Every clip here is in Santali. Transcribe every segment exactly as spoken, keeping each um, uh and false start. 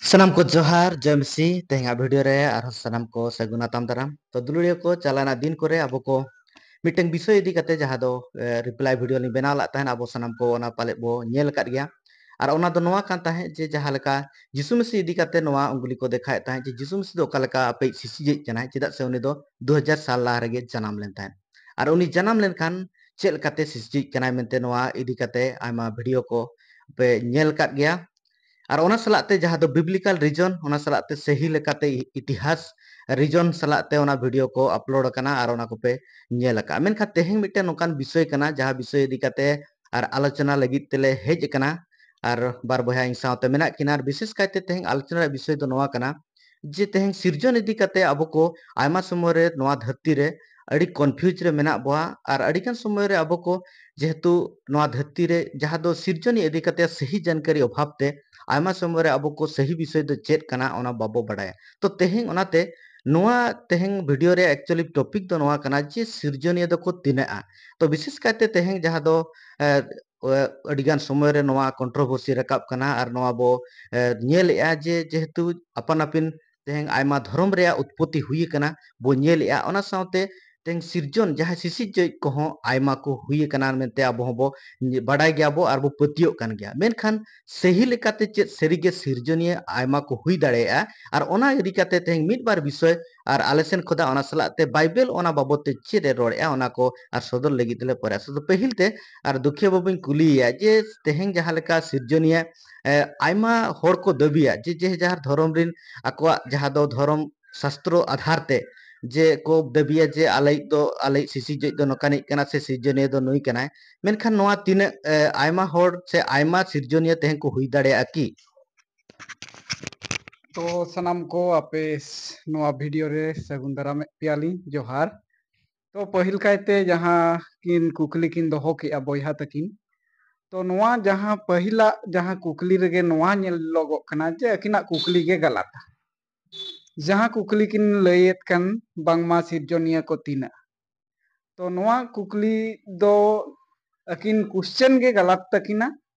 ᱥᱟᱱᱟᱢ ᱠᱚ ᱡᱚᱦᱟᱨ, ᱡᱚᱭ ᱢᱟᱹᱥᱤ᱾ ᱛᱮᱦᱮᱧᱟᱜ ᱵᱷᱤᱰᱤᱭᱳ ᱨᱮ ᱟᱨᱦᱚᱸ ᱥᱟᱱᱟᱢ ᱠᱚ ᱥᱟᱹᱜᱩᱱ ᱟᱛᱟᱝ ᱫᱟᱨᱟᱢ᱾ ᱛᱚ ᱫᱩᱞᱟᱹᱲᱤᱭᱟᱹ ᱠᱚ, ᱪᱟᱞᱟᱣᱱᱟ ᱫᱤᱱ ᱠᱚᱨᱮ ᱟᱵᱚ ᱠᱚ ᱢᱤᱫᱴᱟᱝ ᱵᱤᱥᱚᱭ ᱤᱫᱤ ᱠᱟᱛᱮ, ᱡᱟᱦᱟᱸ ᱫᱚ ᱨᱤᱯᱞᱟᱭ ᱵᱷᱤᱰᱤᱭᱳ ᱞᱤᱧ ᱵᱮᱱᱟᱣ ᱞᱮᱫ ᱛᱟᱦᱮᱸᱱ, ᱟᱵᱚ ᱥᱟᱱᱟᱢ ᱠᱚ ᱚᱱᱟ ᱯᱟᱞᱮᱫ ᱵᱚ ᱧᱮᱞ ᱟᱠᱟᱫ ᱜᱮᱭᱟ᱾ ᱟᱨ ᱚᱱᱟ ᱫᱚ ᱱᱚᱣᱟ ᱠᱟᱱ ᱛᱟᱦᱮᱸᱫ ᱡᱮ ᱡᱟᱦᱟᱸ ᱞᱮᱠᱟ ᱡᱤᱥᱩ ᱢᱟᱹᱥᱤ ᱤᱫᱤ ᱠᱟᱛᱮ ᱱᱚᱣᱟ ᱩᱝᱜᱩᱞᱤ ᱠᱚ ᱫᱮᱠᱷᱟᱣᱮᱫ ᱛᱟᱦᱮᱸᱫ ᱡᱮ ᱡᱤᱥᱩ ᱢᱟᱹᱥᱤ ᱫᱚ ᱚᱠᱟ ᱞᱮᱠᱟ ᱟᱯᱮᱭᱤᱡ ᱥᱤᱥᱤᱡᱮᱡ ᱠᱟᱱᱟᱭ, ᱪᱮᱫᱟᱜ ᱥᱮ ᱩᱱᱤ ᱫᱚ ᱫᱩ ᱦᱟᱡᱟᱨ ᱥᱟᱞ ᱞᱟᱦᱟ ᱨᱮᱜᱮ ᱡᱟᱱᱟᱢ ᱞᱮᱱ ᱛᱟᱦᱮᱸᱫ᱾ ᱟᱨ ᱩᱱᱤ ᱡᱟᱱᱟᱢ ᱞᱮᱱᱠᱷᱟᱱ ᱪᱮᱫ ᱞᱮᱠᱟᱛᱮ ᱥᱤᱥᱤᱡᱮᱡ ᱠᱟᱱᱟᱭ ᱢᱮᱱᱛᱮ ᱱᱚᱣᱟ ᱤᱫᱤ ᱠᱟᱛᱮ ᱟᱭᱢᱟ ᱵᱷᱤᱰᱤᱭᱳ ᱠᱚ ᱯᱮ ᱧᱮᱞ ᱟᱠᱟᱫ ᱜᱮᱭᱟ᱾ ᱟᱨ ᱚᱱᱟ ᱥᱟᱞᱟᱜ ᱛᱮ ᱡᱟᱦᱟᱸ ᱫᱚ ᱵᱤᱵᱽᱞᱤᱠᱟᱞ ᱨᱤᱡᱚᱱ, ᱚᱱᱟ ᱥᱟᱞᱟᱜ ᱛᱮ ᱥᱟᱹᱦᱤ ᱞᱮᱠᱟᱛᱮ ᱤ-, ᱤᱛᱤᱦᱟᱥ ᱨᱤᱡᱚᱱ ᱥᱟᱞᱟᱜ ᱛᱮ ᱚᱱᱟ ᱵᱷᱤᱰᱤᱭᱳ ᱠᱚ ᱟᱯᱞᱳᱰ ᱟᱠᱟᱱᱟ ᱟᱨ ᱚᱱᱟ ᱠᱚᱯᱮ ᱧᱮᱞ ᱟᱠᱟᱫᱼᱟ᱾ ᱢᱮᱱᱠᱷᱟᱱ ᱛᱮᱦᱮᱧ ᱢᱤᱫᱴᱮᱱ ᱱᱚᱝᱠᱟᱱ ᱵᱤᱥᱚᱭ ᱠᱟᱱᱟ, ᱡᱟᱦᱟᱸ ᱵᱤᱥᱚᱭ ᱤᱫᱤ ᱠᱟᱛᱮ ᱟᱨ ᱟᱞᱳᱪᱚᱱᱟ ᱞᱟᱹᱜᱤᱫ ᱛᱮᱞᱮ ᱦᱮᱡ ᱟᱠᱟᱱᱟ᱾ ᱟᱨ ᱵᱟᱨ ᱵᱚᱭᱦᱟ ᱤᱧ ᱥᱟᱶᱛᱮ ᱢᱮᱱᱟᱜ ᱠᱤᱱᱟ᱾ ᱟᱨ ᱵᱤᱥᱮᱥ ᱠᱟᱭᱛᱮ ᱛᱮᱦᱮᱧ ᱟᱞᱳᱪᱚᱱᱟ ᱨᱮᱭᱟᱜ ᱵᱤᱥᱚᱭ ᱫᱚ ᱱᱚᱣᱟ ᱠᱟᱱᱟ ᱡᱮ ᱛᱮᱦᱮᱧ ᱥᱤᱨᱡᱚᱱ ᱤᱫᱤ ᱠᱟᱛᱮ ᱟᱵᱚ ᱠᱚ ᱟᱭᱢᱟ ᱥᱚᱢᱚᱭ ᱨᱮ ᱱᱚᱣᱟ ᱫᱷᱟᱹᱨᱛᱤ ᱨᱮ ᱟᱹᱰᱤ ᱠᱚᱱᱯᱷᱤᱭᱩᱡᱽ ᱨᱮ ᱢᱮᱱᱟᱜ ᱵᱚᱣᱟ᱾ ᱟᱨ ᱟᱹᱰᱤᱜᱟᱱ ᱥᱚᱢᱚᱭ ᱨᱮ ᱟᱵᱚ ᱠᱚ ᱡᱮᱦᱮᱛᱩ ᱱᱚᱣᱟ ᱫᱷᱟᱹᱨᱛᱤ ᱨᱮ ᱡᱟᱦᱟᱸ ᱫᱚ ᱥᱤᱨᱡᱚᱱᱤᱭᱟᱹ ᱤᱫᱤ ᱠᱟᱛᱮ ᱥᱟᱹᱦᱤ ᱡᱟᱱᱠᱟᱨᱤ ᱚᱵᱷᱟᱵ ᱛᱮ ᱟᱭᱢᱟ ᱥᱚᱢᱚᱭ ᱨᱮ ᱟᱵᱚ ᱠᱚ ᱥᱟᱹᱦᱤ ᱵᱤᱥᱚᱭ ᱫᱚ ᱪᱮᱫ ᱠᱟᱱᱟ ᱚᱱᱟ ᱵᱟᱵᱚ ᱵᱟᱰᱟᱭᱟ᱾ ᱛᱚ ᱛᱮᱦᱮᱧ ᱚᱱᱟᱛᱮ ᱱᱚᱣᱟ ᱛᱮᱦᱮᱧ ᱵᱷᱤᱰᱤᱭᱳ ᱨᱮᱭᱟᱜ ᱮᱠᱪᱩᱭᱟᱞᱤ ᱴᱚᱯᱤᱠ ᱫᱚ ᱱᱚᱣᱟ ᱠᱟᱱᱟ ᱡᱮ ᱥᱤᱨᱡᱚᱱᱤᱭᱟᱹ ᱫᱚᱠᱚ ᱛᱤᱱᱟᱹᱜᱼᱟ᱾ ᱛᱚ ᱵᱤᱥᱮᱥ ᱠᱟᱭᱛᱮ ᱛᱮᱦᱮᱧ ᱡᱟᱦᱟᱸ ᱫᱚ, ᱮ, ᱮ, ᱟᱹᱰᱤᱜᱟᱱ ᱥᱚᱢᱚᱭ ᱨᱮ ᱱᱚᱣᱟ ᱠᱚᱱᱴᱨᱳᱵᱷᱟᱨᱥᱤ ᱨᱟᱠᱟᱵ ᱠᱟᱱᱟ ᱟᱨ ᱱᱚᱣᱟ ᱵᱚ, ᱮ, ᱧᱮᱞᱮᱜᱼᱟ ᱡᱮ ᱡᱮᱦᱮᱛᱩ ᱟᱯᱟᱱ ᱟᱹᱯᱤᱱ ᱛᱮᱦᱮᱧ ᱟᱭᱢᱟ ᱫᱷᱚᱨᱚᱢ ᱨᱮᱭᱟᱜ ᱩᱛᱯᱚᱛᱤ ᱦᱩᱭ ᱟᱠᱟᱱᱟ, ᱵᱚ ᱧᱮᱞᱮᱜᱼᱟ᱾ ᱚᱱᱟ ᱥᱟᱶᱛᱮ ᱛᱮᱦᱮᱧ ᱥᱤᱨᱡᱚᱱ ᱡᱟᱦᱟᱸᱭ ᱥᱤᱥᱤᱨᱡᱟᱹᱣᱤᱡ ᱠᱚᱦᱚᱸ ᱟᱭᱢᱟ ᱠᱚ ᱦᱩᱭ ᱟᱠᱟᱱᱟ ᱢᱮᱱᱛᱮ ᱟᱵᱚ ᱦᱚᱸᱵᱚ ᱵᱟᱰᱟᱭ ᱜᱮᱭᱟ ᱵᱚ ᱟᱨ ᱵᱚ ᱯᱟᱹᱛᱭᱟᱹᱜ ᱠᱟᱱ ᱜᱮᱭᱟ᱾ ᱢᱮᱱᱠᱷᱟᱱ ᱥᱟᱹᱦᱤ ᱞᱮᱠᱟᱛᱮ ᱪᱮᱫ ᱥᱟᱹᱨᱤᱜᱮ ᱥᱤᱨᱡᱚᱱᱤᱭᱟᱹ ᱟᱭᱢᱟ ᱠᱚ ᱦᱩᱭ ᱫᱟᱲᱮᱭᱟᱜᱼᱟ? ᱟᱨ ᱚᱱᱟ ᱤᱫᱤ ᱠᱟᱛᱮ ᱛᱮᱦᱮᱧ ᱢᱤᱫ ᱵᱟᱨ ᱵᱤᱥᱚᱭ ᱟᱨ ᱟᱞᱮ ᱥᱮᱱ ᱠᱷᱚᱱᱟᱜ ᱚᱱᱟ ᱥᱟᱞᱟᱜ ᱛᱮ ᱵᱟᱭᱵᱮᱞ ᱚᱱᱟ ᱵᱟᱵᱚᱛ ᱛᱮ ᱪᱮᱫ ᱮ ᱨᱚᱲᱮᱜᱼᱟ ᱚᱱᱟ ᱠᱚ ᱟᱨ ᱥᱚᱫᱚᱨ ᱞᱟᱹᱜᱤᱫ ᱛᱮᱞᱮ ᱯᱨᱚᱭᱟᱥ᱾ ᱟᱫᱚ ᱯᱟᱹᱦᱤᱞ ᱛᱮ ᱟᱨ ᱫᱩᱠᱷᱤᱭᱟᱹ ᱵᱟᱹᱵᱩᱧ ᱠᱩᱞᱤᱭᱮᱭᱟ ᱡᱮ ᱛᱮᱦᱮᱧ ᱡᱟᱦᱟᱸ ᱞᱮᱠᱟ ᱥᱤᱨᱡᱚᱱᱤᱭᱟᱹ, ᱮ, ᱟᱭᱢᱟ ᱦᱚᱲ ᱠᱚ ᱫᱟᱹᱵᱤᱭᱟ ᱡᱮ ᱡᱮ ᱡᱟᱦᱟᱨ ᱫᱷᱚᱨᱚᱢ ᱨᱤᱱ ᱟᱠᱚᱣᱟᱜ ᱡᱟᱦᱟᱸ ᱫᱚ ᱫᱷᱚᱨᱚᱢ ᱥᱟᱥᱛᱨᱚ ᱟᱫᱷᱟᱨ ᱛᱮ ᱡᱮ ᱠᱚ ᱫᱟᱹᱵᱤᱭᱟ ᱡᱮ ᱟᱞᱮᱭᱤᱡ ᱫᱚ, ᱟᱞᱮᱭᱤᱡ ᱥᱤᱥᱤᱨᱡᱟᱹᱣᱤᱡ ᱫᱚ ᱱᱚᱝᱠᱟᱱᱤᱡ ᱠᱟᱱᱟ ᱥᱮ ᱥᱤᱨᱡᱚᱱᱤᱭᱟᱹ ᱫᱚ ᱱᱩᱭ ᱠᱟᱱᱟᱭ᱾ ᱢᱮᱱᱠᱷᱟᱱ ᱱᱚᱣᱟ ᱛᱤᱱᱟᱹᱜ, ᱮ, ᱟᱭᱢᱟ ᱦᱚᱲ ᱥᱮ ᱟᱭᱢᱟ ᱥᱤᱨᱡᱚᱱᱤᱭᱟᱹ ᱛᱮᱦᱮᱧ ᱠᱚ ᱦᱩᱭ ᱫᱟᱲᱮᱭᱟᱜᱼᱟ ᱠᱤ? ᱛᱚ ᱥᱟᱱᱟᱢ ᱠᱚ ᱟᱯᱮ ᱱᱚᱣᱟ ᱵᱷᱤᱰᱤᱭᱳ ᱨᱮ ᱥᱟᱹᱜᱩᱱ ᱫᱟᱨᱟᱢᱮᱫ ᱯᱮᱭᱟᱞᱤᱧ, ᱡᱚᱦᱟᱨ᱾ ᱛᱚ ᱯᱟᱹᱦᱤᱞ ᱠᱟᱭᱛᱮ ᱡᱟᱦᱟᱸ ᱠᱤᱱ ᱠᱩᱠᱞᱤ ᱠᱤᱱ ᱫᱚᱦᱚ ᱠᱮᱜᱼᱟ ᱵᱚᱭᱦᱟ ᱛᱟᱹᱠᱤᱱ, ᱛᱚ ᱱᱚᱣᱟ ᱡᱟᱦᱟᱸ ᱯᱟᱹᱦᱤᱞᱟᱜ ᱡᱟᱦᱟᱸ ᱠᱩᱠᱞᱤ ᱨᱮᱜᱮ ᱱᱚᱣᱟ ᱧᱮᱞᱚᱜᱚᱜ ᱠᱟᱱᱟ ᱡᱮ ᱟᱹᱠᱤᱱᱟᱜ ᱠᱩᱠᱞᱤ ᱜᱮ ᱜᱟᱞᱟᱛᱟ᱾ ᱡᱟᱦᱟᱸ ᱠᱩᱠᱞᱤ ᱠᱤᱱ ᱞᱟᱹᱭᱮᱫ ᱠᱟᱱ ᱵᱟᱝᱢᱟ ᱥᱤᱨᱡᱚᱱᱤᱭᱟᱹ ᱠᱚ ᱛᱤᱱᱟᱹᱜ, ᱛᱚ ᱱᱚᱣᱟ ᱠᱩᱠᱞᱤ ᱫᱚ ᱟᱹᱠᱤᱱ ᱠᱩᱥᱪᱮᱱ ᱜᱮ ᱜᱟᱞᱟᱛ ᱛᱟᱹᱠᱤᱱᱟ᱾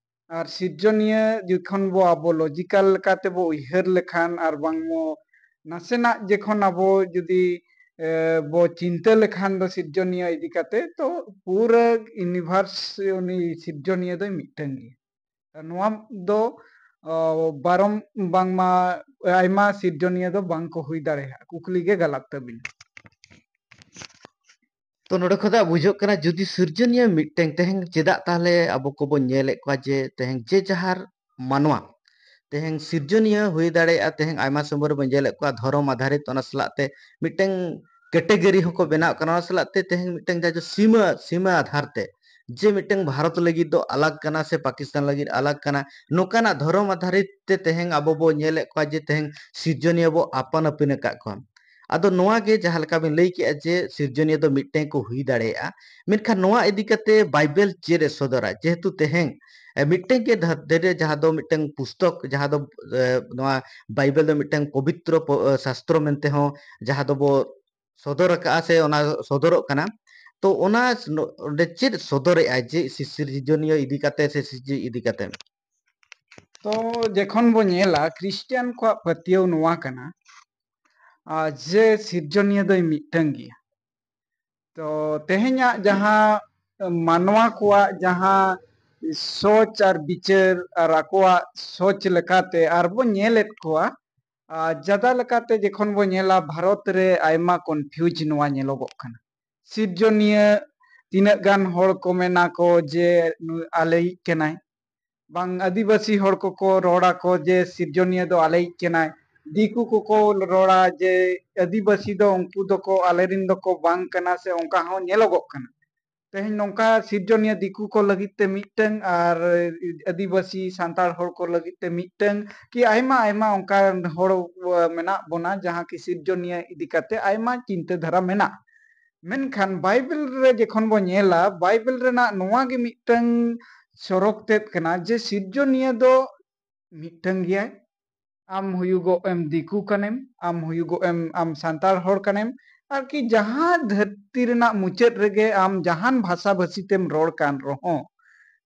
ᱟᱨ ᱥᱤᱨᱡᱚᱱᱤᱭᱟᱹ ᱡᱚᱠᱷᱚᱱ ᱵᱚ ᱟᱵᱚ ᱞᱚᱡᱤᱠᱟᱞ ᱞᱮᱠᱟᱛᱮ ᱵᱚ ᱩᱭᱦᱟᱹᱨ ᱞᱮᱠᱷᱟᱱ ᱟᱨ ᱵᱟᱝ ᱵᱚ ᱱᱟᱥᱮᱱᱟᱜ ᱡᱚᱠᱷᱚᱱ ᱟᱵᱚ ᱡᱩᱫᱤ ᱮ, ᱵᱚ ᱪᱤᱱᱛᱟᱹ ᱞᱮᱠᱷᱟᱱ ᱫᱚ ᱥᱤᱨᱡᱚᱱᱤᱭᱟᱹ ᱤᱫᱤ ᱠᱟᱛᱮ ᱛᱚ ᱯᱩᱨᱟᱹ ᱤᱭᱩᱱᱤᱵᱷᱟᱨᱥ ᱩᱱᱤ ᱥᱤᱨᱡᱚᱱᱤᱭᱟᱹ ᱫᱚᱭ ᱢᱤᱫᱴᱟᱝ ᱜᱮᱭᱟ᱾ ᱱᱚᱣᱟ ᱫᱚ ᱚ, ᱵᱟᱨᱚᱢ ᱵᱟᱝᱢᱟ ᱟᱭᱢᱟ ᱥᱤᱨᱡᱚᱱᱤᱭᱟᱹ ᱫᱚ ᱵᱟᱝ ᱠᱚ ᱦᱩᱭ ᱫᱟᱲᱮᱭᱟᱜᱼᱟ᱾ ᱠᱩᱠᱞᱤ ᱜᱮ ᱜᱟᱞᱟᱛ ᱛᱟᱹᱵᱤᱱᱟ᱾ ᱛᱚ ᱱᱚᱰᱮ ᱠᱷᱚᱱᱟᱜ ᱵᱩᱡᱷᱟᱹᱜ ᱠᱟᱱᱟ ᱡᱩᱫᱤ ᱥᱤᱨᱡᱚᱱᱤᱭᱟᱹ ᱢᱤᱫᱴᱮᱱ ᱛᱮᱦᱮᱧ ᱪᱮᱫᱟᱜ ᱛᱟᱦᱞᱮ ᱟᱵᱚ ᱠᱚᱵᱚᱱ ᱧᱮᱞᱮᱫ ᱠᱚᱣᱟ ᱡᱮ ᱛᱮᱦᱮᱧ ᱡᱮ ᱡᱟᱦᱟᱨ ᱢᱟᱱᱣᱟ ᱛᱮᱦᱮᱧ ᱥᱤᱨᱡᱚᱱᱤᱭᱟᱹ ᱦᱩᱭ ᱫᱟᱲᱮᱭᱟᱜᱼᱟ᱾ ᱛᱮᱦᱮᱧ ᱟᱭᱢᱟ ᱥᱚᱢᱚᱭ ᱨᱮᱵᱚᱱ ᱧᱮᱞᱮᱫ ᱠᱚᱣᱟ ᱫᱷᱚᱨᱚᱢ ᱟᱫᱷᱟᱨᱤᱛ, ᱚᱱᱟ ᱥᱟᱞᱟᱜ ᱛᱮ ᱢᱤᱫᱴᱮᱱ ᱠᱮᱴᱮᱜᱚᱨᱤ ᱦᱚᱸᱠᱚ ᱵᱮᱱᱟᱣ ᱠᱟᱱᱟ, ᱚᱱᱟ ᱥᱟᱞᱟᱜ ᱛᱮ ᱛᱮᱦᱮᱧ ᱢᱤᱫᱴᱮᱱ ᱡᱟᱦᱟᱸ ᱥᱤᱢᱟᱹ ᱥᱤᱢᱟᱹ ᱟᱫᱷᱟᱨ ᱛᱮ ᱡᱮ ᱢᱤᱫᱴᱮᱱ ᱵᱷᱟᱨᱚᱛ ᱞᱟᱹᱜᱤᱫ ᱫᱚ ᱟᱞᱟᱜᱽ ᱠᱟᱱᱟ ᱥᱮ ᱯᱟᱠᱤᱥᱛᱟᱱ ᱞᱟᱹᱜᱤᱫ ᱟᱞᱟᱜᱽ ᱠᱟᱱᱟ, ᱱᱚᱝᱠᱟᱱᱟᱜ ᱫᱷᱚᱨᱚᱢ ᱟᱫᱷᱟᱨᱤᱛ ᱛᱮ ᱛᱮᱦᱮᱧ ᱟᱵᱚ ᱵᱚ ᱧᱮᱞᱮᱫ ᱠᱚᱣᱟ ᱡᱮ ᱛᱮᱦᱮᱧ ᱥᱤᱨᱡᱚᱱᱤᱭᱟᱹ ᱵᱚ ᱟᱯᱟᱱ ᱟᱹᱯᱤᱱ ᱟᱠᱟᱫ ᱠᱚᱣᱟ᱾ ᱟᱫᱚ ᱱᱚᱣᱟ ᱜᱮ ᱡᱟᱦᱟᱸ ᱞᱮᱠᱟ ᱵᱤᱱ ᱞᱟᱹᱭ ᱠᱮᱜᱼᱟ ᱡᱮ ᱥᱤᱨᱡᱚᱱᱤᱭᱟᱹ ᱫᱚ ᱢᱤᱫᱴᱮᱱ ᱠᱚ ᱦᱩᱭ ᱫᱟᱲᱮᱭᱟᱜᱼᱟ, ᱢᱮᱱᱠᱷᱟᱱ ᱱᱚᱣᱟ ᱤᱫᱤ ᱠᱟᱛᱮ ᱵᱟᱭᱵᱮᱞ ᱪᱮᱫ ᱮ ᱥᱚᱫᱚᱨᱟ? ᱡᱮᱦᱮᱛᱩ ᱛᱮᱦᱮᱧ ᱮ, ᱢᱤᱫᱴᱮᱱ ᱜᱮ ᱫᱷᱟᱹᱨᱛᱤ ᱨᱮ ᱡᱟᱦᱟᱸ ᱫᱚ ᱢᱤᱫᱴᱮᱱ ᱯᱩᱥᱛᱚᱠ, ᱡᱟᱦᱟᱸ ᱫᱚ ᱮ, ᱱᱚᱣᱟ ᱵᱟᱭᱵᱮᱞ ᱫᱚ ᱢᱤᱫᱴᱮᱱ ᱯᱚᱵᱤᱛᱨᱚ ᱯᱚ-, ᱮ, ᱥᱟᱥᱛᱨᱚ ᱢᱮᱱᱛᱮ ᱦᱚᱸ ᱡᱟᱦᱟᱸ ᱫᱚᱵᱚ ᱥᱚᱫᱚᱨ ᱟᱠᱟᱜᱼᱟ ᱥᱮ ᱚᱱᱟ ᱥᱚᱫᱚᱨᱚᱜ ᱠᱟᱱᱟ᱾ ᱛᱚ ᱚᱱᱟ ᱥ-, ᱱᱚ-, ᱚᱸᱰᱮ ᱪᱮᱫ ᱥᱚᱫᱚᱨᱮᱜᱼᱟᱭ ᱡᱮ ᱥᱤ-, ᱥᱤᱨᱡᱚᱱᱤᱭᱟᱹ ᱤᱫᱤ ᱠᱟᱛᱮ ᱥᱮ ᱥᱤᱨᱡᱟᱹᱣᱤᱡ ᱤᱫᱤ ᱠᱟᱛᱮ? ᱛᱚ ᱡᱚᱠᱷᱚᱱ ᱵᱚ ᱧᱮᱞᱟ, ᱠᱷᱨᱤᱥᱴᱤᱭᱟᱱ ᱠᱚᱣᱟᱜ ᱯᱟᱹᱛᱭᱟᱹᱣ ᱱᱚᱣᱟ ᱠᱟᱱᱟ, ᱟᱨ ᱡᱮ ᱥᱤᱨᱡᱚᱱᱤᱭᱟᱹ ᱫᱚᱭ ᱢᱤᱫᱴᱟᱝ ᱜᱮᱭᱟ᱾ ᱛᱚ ᱛᱮᱦᱮᱧᱟᱜ ᱡᱟᱦᱟᱸ ᱢᱟᱱᱣᱟ ᱠᱚᱣᱟᱜ ᱡᱟᱦᱟᱸ ᱥᱚᱪ ᱟᱨ ᱵᱤᱪᱟᱹᱨ ᱟᱨ ᱟᱠᱚᱣᱟᱜ ᱥᱚᱪ ᱞᱮᱠᱟᱛᱮ ᱟᱨ ᱵᱚ ᱧᱮᱞᱮᱫ ᱠᱚᱣᱟ, ᱟᱨ ᱡᱟᱫᱟ ᱞᱮᱠᱟᱛᱮ ᱡᱚᱠᱷᱚᱱ ᱵᱚ ᱧᱮᱞᱟ, ᱵᱷᱟᱨᱚᱛ ᱨᱮ ᱟᱭᱢᱟ ᱠᱚᱱᱯᱷᱤᱭᱩᱡᱽ ᱱᱚᱣᱟ ᱧᱮᱞᱚᱜᱚᱜ ᱠᱟᱱᱟ᱾ ᱥᱤᱨᱡᱚᱱᱤᱭᱟᱹ ᱛᱤᱱᱟᱹᱜ ᱜᱟᱱ ᱦᱚᱲ ᱠᱚ ᱢᱮᱱᱟ ᱠᱚ ᱡᱮ ᱱᱩᱭ ᱟᱞᱮᱭᱤᱡ ᱠᱟᱱᱟᱭ, ᱵᱟᱝ ᱟᱹᱫᱤᱵᱟᱹᱥᱤ ᱦᱚᱲ ᱠᱚᱠᱚ ᱨᱚᱲᱟ ᱠᱚ ᱡᱮ ᱥᱤᱨᱡᱚᱱᱤᱭᱟᱹ ᱫᱚ ᱟᱞᱮᱭᱤᱡ ᱠᱟᱱᱟᱭ, ᱫᱤᱠᱩ ᱠᱚᱠᱚ ᱨᱚᱲᱟ ᱡᱮ ᱟᱹᱫᱤᱵᱟᱹᱥᱤ ᱫᱚ ᱩᱱᱠᱩ ᱫᱚᱠᱚ ᱟᱞᱮᱨᱮᱱ ᱫᱚᱠᱚ ᱵᱟᱝ ᱠᱟᱱᱟ, ᱥᱮ ᱚᱱᱠᱟ ᱦᱚᱸ ᱧᱮᱞᱚᱜᱚᱜ ᱠᱟᱱᱟ᱾ ᱛᱮᱦᱮᱧ ᱱᱚᱝᱠᱟ ᱥᱤᱨᱡᱚᱱᱤᱭᱟᱹ ᱫᱤᱠᱩ ᱠᱚ ᱞᱟᱹᱜᱤᱫ ᱛᱮ ᱢᱤᱫᱴᱟᱝ ᱟᱨ ᱟᱹᱫᱤᱵᱟᱹᱥᱤ ᱥᱟᱱᱛᱟᱲ ᱦᱚᱲ ᱠᱚ ᱞᱟᱹᱜᱤᱫ ᱛᱮ ᱢᱤᱫᱴᱟᱝ ᱠᱤ ᱟᱭᱢᱟ ᱟᱭᱢᱟ ᱚᱱᱠᱟᱱ ᱦᱚᱲ ᱢᱮᱱᱟᱜ ᱵᱚᱱᱟ ᱡᱟᱦᱟᱸ ᱠᱤ ᱥᱤᱨᱡᱚᱱᱤᱭᱟᱹ ᱤᱫᱤ ᱠᱟᱛᱮ ᱟᱭᱢᱟ ᱪᱤᱱᱛᱟᱹ ᱫᱷᱟᱨᱟ ᱢᱮᱱᱟᱜ᱾ ᱢᱮᱱᱠᱷᱟᱱ ᱵᱟᱭᱵᱮᱞ ᱨᱮ ᱡᱚᱠᱷᱚᱱ ᱵᱚ ᱧᱮᱞᱟ, ᱵᱟᱭᱵᱮᱞ ᱨᱮᱱᱟᱜ ᱱᱚᱣᱟ ᱜᱮ ᱢᱤᱫᱴᱟᱝ ᱥᱚᱨᱚᱠ ᱛᱮᱫ ᱠᱟᱱᱟ ᱡᱮ ᱥᱤᱨᱡᱚᱱᱤᱭᱟᱹ ᱫᱚ ᱢᱤᱫᱴᱟᱝ ᱜᱮᱭᱟᱭ᱾ ᱟᱢ ᱦᱩᱭᱩᱜᱚᱜ ᱮᱢ ᱫᱤᱠᱩ ᱠᱟᱱᱮᱢ, ᱟᱢ ᱦᱩᱭᱩᱜᱚᱜ ᱮᱢ ᱟᱢ ᱥᱟᱱᱛᱟᱲ ᱦᱚᱲ ᱠᱟᱱᱮᱢ, ᱟᱨᱠᱤ ᱡᱟᱦᱟᱸ ᱫᱷᱟᱹᱨᱛᱤ ᱨᱮᱱᱟᱜ ᱢᱩᱪᱟᱹᱫ ᱨᱮᱜᱮ ᱟᱢ ᱡᱟᱦᱟᱱ ᱵᱷᱟᱥᱟ ᱵᱷᱟᱹᱥᱤ ᱛᱮᱢ ᱨᱚᱲ ᱠᱟᱱ ᱨᱮᱦᱚᱸ,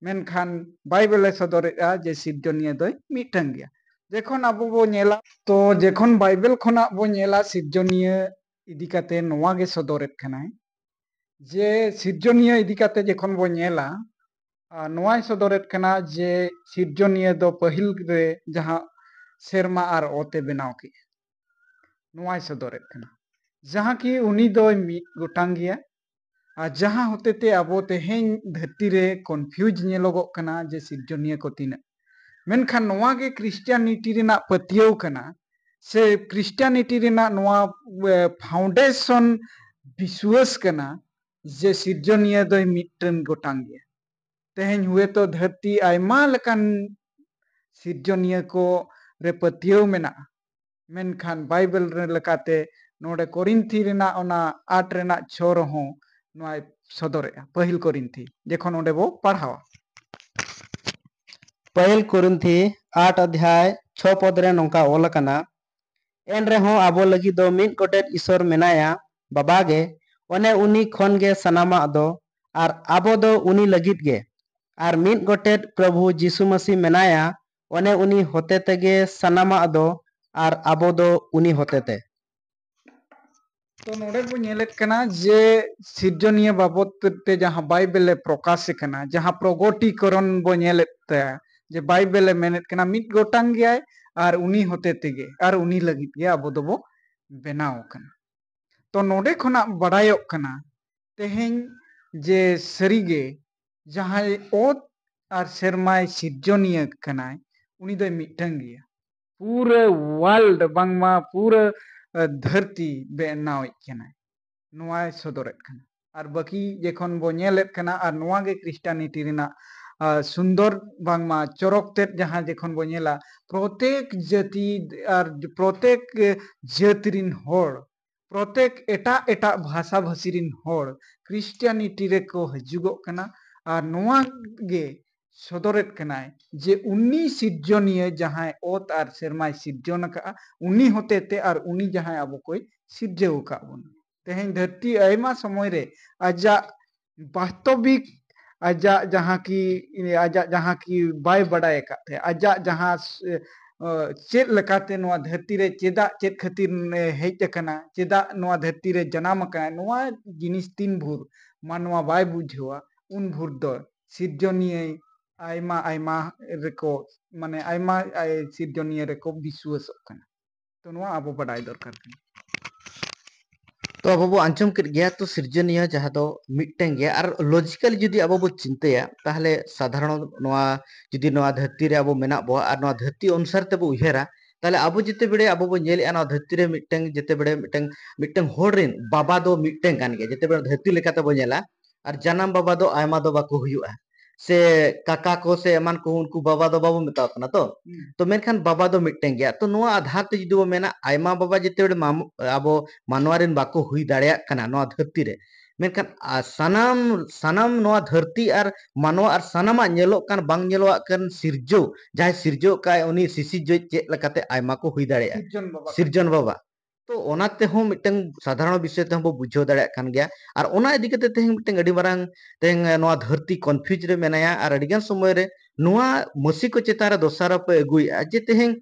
ᱢᱮᱱᱠᱷᱟᱱ ᱵᱟᱭᱵᱮᱞ ᱮ ᱥᱚᱫᱚᱨᱮᱫᱼᱟ ᱡᱮ ᱥᱤᱨᱡᱚᱱᱤᱭᱟᱹ ᱫᱚᱭ ᱢᱤᱫᱴᱟᱝ ᱜᱮᱭᱟ᱾ ᱡᱮᱠᱷᱚᱱ ᱟᱵᱚ ᱵᱚ ᱧᱮᱞᱟ, ᱛᱚ ᱡᱮᱠᱷᱚᱱ ᱵᱟᱭᱵᱮᱞ ᱠᱷᱚᱱᱟᱜ ᱵᱚ ᱧᱮᱞᱟ, ᱥᱤᱨᱡᱚᱱᱤᱭᱟᱹ ᱤᱫᱤ ᱠᱟᱛᱮ ᱱᱚᱣᱟ ᱜᱮ ᱥᱚᱫᱚᱨᱮᱫ ᱠᱟᱱᱟᱭ ᱡᱮ ᱥᱤᱨᱡᱚᱱᱤᱭᱟᱹ ᱤᱫᱤ ᱠᱟᱛᱮ ᱡᱚᱠᱷᱚᱱ ᱵᱚ ᱧᱮᱞᱟ, ᱟᱨ ᱱᱚᱣᱟᱭ ᱥᱚᱫᱚᱨᱮᱫ ᱠᱟᱱᱟ ᱡᱮ ᱥᱤᱨᱡᱚᱱᱤᱭᱟᱹ ᱫᱚ ᱯᱟᱹᱦᱤᱞ ᱨᱮ ᱡᱟᱦᱟᱸ ᱥᱮᱨᱢᱟ ᱟᱨ ᱚᱛ ᱮ ᱵᱮᱱᱟᱣ ᱠᱮᱫᱼᱟ, ᱱᱚᱣᱟᱭ ᱥᱚᱫᱚᱨᱮᱫ ᱠᱟᱱᱟ, ᱡᱟᱦᱟᱸ ᱠᱤ ᱩᱱᱤ ᱫᱚᱭ ᱢᱤᱫ ᱜᱚᱴᱟᱝ ᱜᱮᱭᱟ᱾ ᱟᱨ ᱡᱟᱦᱟᱸ ᱦᱚᱛᱮᱛᱮ ᱟᱵᱚ ᱛᱮᱦᱮᱧ ᱫᱷᱟᱹᱨᱛᱤ ᱨᱮ ᱠᱚᱱᱯᱷᱤᱭᱩᱡᱽ ᱧᱮᱞᱚᱜᱚᱜ ᱠᱟᱱᱟ ᱡᱮ ᱥᱤᱨᱡᱚᱱᱤᱭᱟᱹ ᱠᱚ ᱛᱤᱱᱟᱹᱜ, ᱢᱮᱱᱠᱷᱟᱱ ᱱᱚᱣᱟ ᱜᱮ ᱠᱷᱨᱤᱥᱴᱤᱭᱟᱱᱤᱴᱤ ᱨᱮᱱᱟᱜ ᱯᱟᱹᱛᱭᱟᱹᱣ ᱠᱟᱱᱟ, ᱥᱮ ᱠᱷᱨᱤᱥᱴᱤᱭᱟᱱᱤᱴᱤ ᱨᱮᱱᱟᱜ ᱱᱚᱣᱟ ᱯᱷᱟᱣᱩᱱᱰᱮᱥᱚᱱ ᱵᱤᱥᱣᱟᱹᱥ ᱠᱟᱱᱟ ᱡᱮ ᱥᱤᱨᱡᱚᱱᱤᱭᱟᱹ ᱫᱚᱭ ᱢᱤᱫᱴᱮᱱ ᱜᱚᱴᱟᱝ ᱜᱮᱭᱟ᱾ ᱛᱮᱦᱮᱧ ᱦᱩᱭᱛᱚ ᱫᱷᱟᱹᱨᱛᱤ ᱟᱭᱢᱟ ᱞᱮᱠᱟᱱ ᱥᱤᱨᱡᱚᱱᱤᱭᱟᱹ ᱠᱚ ᱨᱮ ᱯᱟᱹᱛᱭᱟᱹᱣ ᱢᱮᱱᱟᱜᱼᱟ, ᱢᱮᱱᱠᱷᱟᱱ ᱵᱟᱭᱵᱮᱞ ᱨᱮ ᱞᱮᱠᱟᱛᱮ ᱱᱚᱰᱮ ᱠᱚᱨᱤᱱᱛᱷᱤ ᱨᱮᱱᱟᱜ ᱚᱱᱟ ᱟᱴ ᱨᱮᱱᱟᱜ ᱪᱷᱚ ᱨᱮᱦᱚᱸ ᱱᱚᱣᱟᱭ ᱥᱚᱫᱚᱨᱮᱜᱼᱟ᱾ ᱯᱟᱹᱦᱤᱞ ᱠᱚᱨᱤᱱᱛᱷᱤ ᱡᱚᱠᱷᱚᱱ ᱚᱸᱰᱮ ᱵᱚ ᱯᱟᱲᱦᱟᱣᱟ᱾ ᱯᱟᱹᱦᱤᱞ ᱠᱚᱨᱤᱱᱛᱷᱤ ᱟᱴ ᱚᱫᱷᱭᱟᱭ ᱪᱷᱚ ᱯᱚᱫ ᱨᱮ ᱱᱚᱝᱠᱟ ᱚᱞ ᱟᱠᱟᱱᱟ, ᱮᱱ ᱨᱮᱦᱚᱸ ᱟᱵᱚ ᱞᱟᱹᱜᱤᱫ ᱫᱚ ᱢᱤᱫ ᱜᱚᱴᱮᱡ ᱤᱥᱚᱨ ᱢᱮᱱᱟᱭᱟ, ᱵᱟᱵᱟ ᱜᱮ, ᱚᱱᱮ ᱩᱱᱤ ᱠᱷᱚᱱ ᱜᱮ ᱥᱟᱱᱟᱢᱟᱜ ᱫᱚ, ᱟᱨ ᱟᱵᱚ ᱫᱚ ᱩᱱᱤ ᱞᱟᱹᱜᱤᱫ ᱜᱮ᱾ ᱟᱨ ᱢᱤᱫ ᱜᱚᱴᱮᱡ ᱯᱨᱚᱵᱷᱩ ᱡᱤᱥᱩ ᱢᱟᱹᱥᱤ ᱢᱮᱱᱟᱭᱟ, ᱚᱱᱮ ᱩᱱᱤ ᱦᱚᱛᱮ ᱛᱮᱜᱮ ᱥᱟᱱᱟᱢᱟᱜ ᱫᱚ, ᱟᱨ ᱟᱵᱚ ᱫᱚ ᱩᱱᱤ ᱦᱚᱛᱮ ᱛᱮ᱾ ᱛᱚ ᱱᱚᱰᱮ ᱵᱚ ᱧᱮᱞᱮᱫ ᱠᱟᱱᱟ ᱡᱮ ᱥᱤᱨᱡᱚᱱᱤᱭᱟᱹ ᱵᱟᱵᱚᱛ ᱛᱮ ᱡᱟᱦᱟᱸ ᱵᱟᱭᱵᱮᱞ ᱮ ᱯᱨᱚᱠᱟᱥ ᱠᱟᱱᱟ, ᱡᱟᱦᱟᱸ ᱯᱨᱚᱜᱚᱴᱤᱠᱚᱨᱚᱱ ᱵᱚ ᱧᱮᱞᱮᱫ ᱛᱟᱭᱟ, ᱡᱮ ᱵᱟᱭᱵᱮᱞ ᱮ ᱢᱮᱱᱮᱫ ᱠᱟᱱᱟ ᱢᱤᱫ ᱜᱚᱴᱟᱝ ᱜᱮᱭᱟᱭ ᱟᱨ ᱩᱱᱤ ᱦᱚᱛᱮ ᱛᱮᱜᱮ ᱟᱨ ᱩᱱᱤ ᱞᱟᱹᱜᱤᱫ ᱜᱮ ᱟᱵᱚ ᱫᱚᱵᱚ ᱵᱮᱱᱟᱣ ᱟᱠᱟᱱᱟ᱾ ᱛᱚ ᱱᱚᱰᱮ ᱠᱷᱚᱱᱟᱜ ᱵᱟᱲᱟᱭᱚᱜ ᱠᱟᱱᱟ ᱛᱮᱦᱮᱧ ᱡᱮ ᱥᱟᱹᱨᱤᱜᱮ ᱡᱟᱦᱟᱸᱭ ᱚᱛ ᱟᱨ ᱥᱮᱨᱢᱟᱭ ᱥᱤᱨᱡᱚᱱᱤᱭᱟᱹ ᱠᱟᱱᱟᱭ, ᱩᱱᱤ ᱫᱚᱭ ᱢᱤᱫᱴᱟᱝ ᱜᱮᱭᱟ᱾ ᱯᱩᱨᱟᱹ ᱣᱟᱨᱞᱰ, ᱵᱟᱝᱢᱟ ᱯᱩᱨᱟᱹ ᱫᱷᱟᱹᱨᱛᱤ ᱵᱮᱱᱟᱣᱤᱡ ᱠᱟᱱᱟᱭ, ᱱᱚᱣᱟᱭ ᱥᱚᱫᱚᱨᱮᱫ ᱠᱟᱱᱟ᱾ ᱟᱨ ᱵᱟᱹᱠᱤ ᱡᱚᱠᱷᱚᱱ ᱵᱚ ᱧᱮᱞᱮᱫ ᱠᱟᱱᱟ, ᱟᱨ ᱱᱚᱣᱟ ᱜᱮ ᱠᱷᱨᱤᱥᱴᱟᱱᱤᱴᱤ ᱨᱮᱱᱟᱜ ᱥᱩᱱᱫᱚᱨ ᱵᱟᱝᱢᱟ ᱪᱚᱨᱚᱠ ᱛᱮᱫ ᱡᱟᱦᱟᱸ ᱡᱚᱠᱷᱚᱱ ᱵᱚ ᱧᱮᱞᱟ, ᱯᱨᱚᱛᱮᱠ ᱡᱟᱹᱛᱤ ᱟᱨ ᱯᱨᱚᱛᱮᱠ ᱡᱟᱹᱛ ᱨᱤᱱ ᱦᱚᱲ, ᱯᱨᱚᱛᱮᱠ ᱮᱴᱟᱜ ᱮᱴᱟᱜ ᱵᱷᱟᱥᱟ ᱵᱷᱟᱹᱥᱤ ᱨᱤᱱ ᱦᱚᱲ ᱠᱷᱨᱤᱥᱴᱤᱭᱟᱱᱤᱴᱤ ᱨᱮᱠᱚ ᱦᱤᱡᱩᱜᱚᱜ ᱠᱟᱱᱟ᱾ ᱟᱨ ᱱᱚᱣᱟ ᱜᱮ ᱥᱚᱫᱚᱨᱮᱫ ᱠᱟᱱᱟᱭ ᱡᱮ ᱩᱱᱤ ᱥᱤᱨᱡᱚᱱᱤᱭᱟᱹ ᱡᱟᱦᱟᱸᱭ ᱚᱛ ᱟᱨ ᱥᱮᱨᱢᱟᱭ ᱥᱤᱨᱡᱚᱱ ᱟᱠᱟᱫᱼᱟ, ᱩᱱᱤ ᱦᱚᱛᱮᱛᱮ ᱟᱨ ᱩᱱᱤ ᱡᱟᱦᱟᱸᱭ ᱟᱵᱚ ᱠᱚᱭ ᱥᱤᱨᱡᱟᱹᱣ ᱟᱠᱟᱫ ᱵᱚᱱᱟ᱾ ᱛᱮᱦᱮᱧ ᱫᱷᱟᱹᱨᱛᱤ ᱟᱭᱢᱟ ᱥᱚᱢᱚᱭ ᱨᱮ ᱟᱡᱟᱜ ᱵᱟᱥᱛᱚᱵᱤᱠ ᱟᱡᱟᱜ ᱡᱟᱦᱟᱸ ᱠᱤ, ᱟᱡᱟᱜ ᱡᱟᱦᱟᱸ ᱠᱤ ᱵᱟᱭ ᱵᱟᱰᱟᱭ ᱟᱠᱟᱫ ᱛᱟᱦᱮᱸᱫ, ᱟᱡᱟᱜ ᱡᱟᱦᱟᱸ ᱥ-, ᱮ, ᱪᱮᱫ ᱞᱮᱠᱟᱛᱮ ᱱᱚᱣᱟ ᱫᱷᱟᱹᱨᱛᱤ ᱨᱮ ᱪᱮᱫᱟᱜ, ᱪᱮᱫ ᱠᱷᱟᱹᱛᱤᱨ ᱮ ᱦᱮᱡ ᱟᱠᱟᱱᱟ, ᱪᱮᱫᱟᱜ ᱱᱚᱣᱟ ᱫᱷᱟᱹᱨᱛᱤ ᱨᱮ ᱡᱟᱱᱟᱢ ᱟᱠᱟᱱᱟ, ᱱᱚᱣᱟ ᱡᱤᱱᱤᱥ ᱛᱤᱱ ᱵᱷᱳᱨ ᱢᱟᱱᱣᱟ ᱵᱟᱭ ᱵᱩᱡᱷᱟᱹᱣᱟ, ᱩᱱ ᱵᱷᱳᱨ ᱫᱚ ᱥᱤᱨᱡᱚᱱᱤᱭᱟᱹ ᱟᱭᱢᱟ ᱟᱭᱢᱟ ᱨᱮᱠᱚ, ᱢᱟᱱᱮ ᱟᱭᱢᱟ ᱟᱭ-, ᱥᱤᱨᱡᱚᱱᱤᱭᱟᱹ ᱨᱮᱠᱚ ᱵᱤᱥᱣᱟᱹᱥᱚᱜ ᱠᱟᱱᱟ᱾ ᱛᱚ ᱱᱚᱣᱟ ᱟᱵᱚ ᱵᱟᱰᱟᱭ ᱫᱚᱨᱠᱟᱨ ᱠᱟᱱᱟ᱾ ᱛᱚ ᱟᱵᱚ ᱵᱚ ᱟᱸᱡᱚᱢ ᱠᱮᱫ ᱜᱮᱭᱟ, ᱛᱚ ᱥᱤᱨᱡᱚᱱᱤᱭᱟᱹ ᱡᱟᱦᱟᱸ ᱫᱚ ᱢᱤᱫᱴᱮᱱ ᱜᱮᱭᱟ, ᱟᱨ logically ᱡᱩᱫᱤ ᱟᱵᱚ ᱵᱚ ᱪᱤᱱᱛᱟᱹᱭᱟ, ᱛᱟᱦᱚᱞᱮ ᱥᱟᱫᱷᱟᱨᱚᱱ ᱱᱚᱣᱟ ᱡᱩᱫᱤ ᱱᱚᱣᱟ ᱫᱷᱟᱹᱨᱛᱤ ᱨᱮ ᱟᱵᱚ ᱢᱮᱱᱟᱜ ᱵᱚᱣᱟ ᱟᱨ ᱱᱚᱣᱟ ᱫᱷᱟᱹᱨᱛᱤ ᱚᱱᱩᱥᱟᱨ ᱛᱮᱵᱚ ᱩᱭᱦᱟᱹᱨᱟ, ᱛᱟᱦᱚᱞᱮ ᱟᱵᱚ ᱡᱮᱛᱮ ᱵᱮᱲᱮ ᱟᱵᱚ ᱵᱚ ᱧᱮᱞᱮᱜᱼᱟ ᱱᱚᱣᱟ ᱫᱷᱟᱹᱨᱛᱤ ᱨᱮ ᱢᱤᱫᱴᱟᱝ, ᱡᱮᱛᱮ ᱵᱮᱲᱮ ᱢᱤᱫᱴᱟᱝ, ᱢᱤᱫᱴᱟᱝ ᱦᱚᱲ ᱨᱮᱱ ᱵᱟᱵᱟ ᱫᱚ ᱢᱤᱫᱴᱟᱝ ᱠᱟᱱ ᱜᱮᱭᱟ, ᱡᱮᱛᱮ ᱵᱮᱲᱮ ᱫᱷᱟᱹᱨᱛᱤ ᱞᱮᱠᱟᱛᱮ ᱵᱚ ᱧᱮᱞᱟ, ᱟᱨ ᱡᱟᱱᱟᱢ ᱵᱟᱵᱟ ᱫᱚ ᱟᱭᱢᱟ ᱫᱚ ᱵᱟᱠᱚ ᱦᱩᱭᱩᱜᱼᱟ, ᱥᱮ ᱠᱟᱠᱟ ᱠᱚ ᱥᱮ ᱮᱢᱟᱱ ᱠᱚ ᱩᱱᱠᱩ ᱵᱟᱵᱟ ᱫᱚ ᱵᱟᱵᱚ ᱢᱮᱛᱟᱣ ᱠᱟᱱᱟ ᱛᱚ᱾ ᱦᱩᱸ᱾ ᱛᱚ ᱢᱮᱱᱠᱷᱟᱱ ᱵᱟᱵᱟ ᱫᱚ ᱢᱤᱫᱴᱟᱝ ᱜᱮᱭᱟ᱾ ᱛᱚ ᱱᱚᱣᱟ ᱟᱫᱷᱟᱨ ᱛᱮ ᱡᱩᱫᱤ ᱵᱚ ᱢᱮᱱᱟ, ᱟᱭᱢᱟ ᱵᱟᱵᱟ ᱡᱮᱛᱮ ᱵᱮᱲᱮ ᱢᱟᱢ-, ᱟᱵᱚ ᱢᱟᱱᱣᱟ ᱨᱮᱱ ᱵᱟᱠᱚ ᱦᱩᱭ ᱫᱟᱲᱮᱭᱟᱜ ᱠᱟᱱᱟ ᱱᱚᱣᱟ ᱫᱷᱟᱹᱨᱛᱤ ᱨᱮ, ᱢᱮᱱᱠᱷᱟᱱ ᱟ-, ᱥᱟᱱᱟᱢ, ᱥᱟᱱᱟᱢ ᱱᱚᱣᱟ ᱫᱷᱟᱹᱨᱛᱤ ᱟᱨ ᱢᱟᱱᱣᱟ ᱟᱨ ᱥᱟᱱᱟᱢᱟᱜ ᱧᱮᱞᱚᱜ ᱠᱟᱱ ᱵᱟᱝ ᱧᱮᱞᱚᱜ ᱠᱟᱱ ᱥᱤᱨᱡᱟᱹᱣ, ᱡᱟᱦᱟᱸᱭ ᱥᱤᱨᱡᱟᱹᱣ ᱠᱟᱜᱼᱟᱭ, ᱩᱱᱤ ᱥᱤᱥᱤᱨᱡᱟᱹᱣᱤᱡ ᱪᱮᱫ ᱞᱮᱠᱟᱛᱮ ᱟᱭᱢᱟ ᱠᱚ ᱦᱩᱭ ᱫᱟᱲᱮᱭᱟᱜᱼᱟ? ᱥᱤᱨᱡᱚᱱ ᱵᱟᱵᱟ ᱠᱟᱱᱟ᱾ ᱥᱤᱨᱡᱚᱱ ᱵᱟᱵᱟ᱾ ᱛᱚ ᱚᱱᱟ ᱛᱮᱦᱚᱸ ᱢᱤᱫᱴᱟᱝ ᱥᱟᱫᱷᱟᱨᱚᱱ ᱵᱤᱥᱚᱭ ᱛᱮᱦᱚᱸ ᱵᱚ ᱵᱩᱡᱷᱟᱹᱣ ᱫᱟᱲᱮᱭᱟᱜ ᱠᱟᱱ ᱜᱮᱭᱟ᱾ ᱟᱨ ᱚᱱᱟ ᱤᱫᱤ ᱠᱟᱛᱮ ᱛᱮᱦᱮᱧ ᱢᱤᱫᱴᱟᱝ ᱟᱹᱰᱤ ᱢᱟᱨᱟᱝ ᱛᱮᱦᱮᱧ ᱱᱚᱣᱟ ᱫᱷᱟᱹᱨᱛᱤ confuse ᱨᱮ ᱢᱮᱱᱟᱭᱟ, ᱟᱨ ᱟᱹᱰᱤᱜᱟᱱ ᱥᱚᱢᱚᱭ ᱨᱮ ᱱᱚᱣᱟ ᱢᱟᱹᱥᱤ ᱠᱚ ᱪᱮᱛᱟᱱ ᱨᱮ ᱫᱚᱥᱟᱨᱚᱯ ᱮ ᱟᱹᱜᱩᱭᱮᱫᱼᱟ, ᱡᱮ ᱛᱮᱦᱮᱧ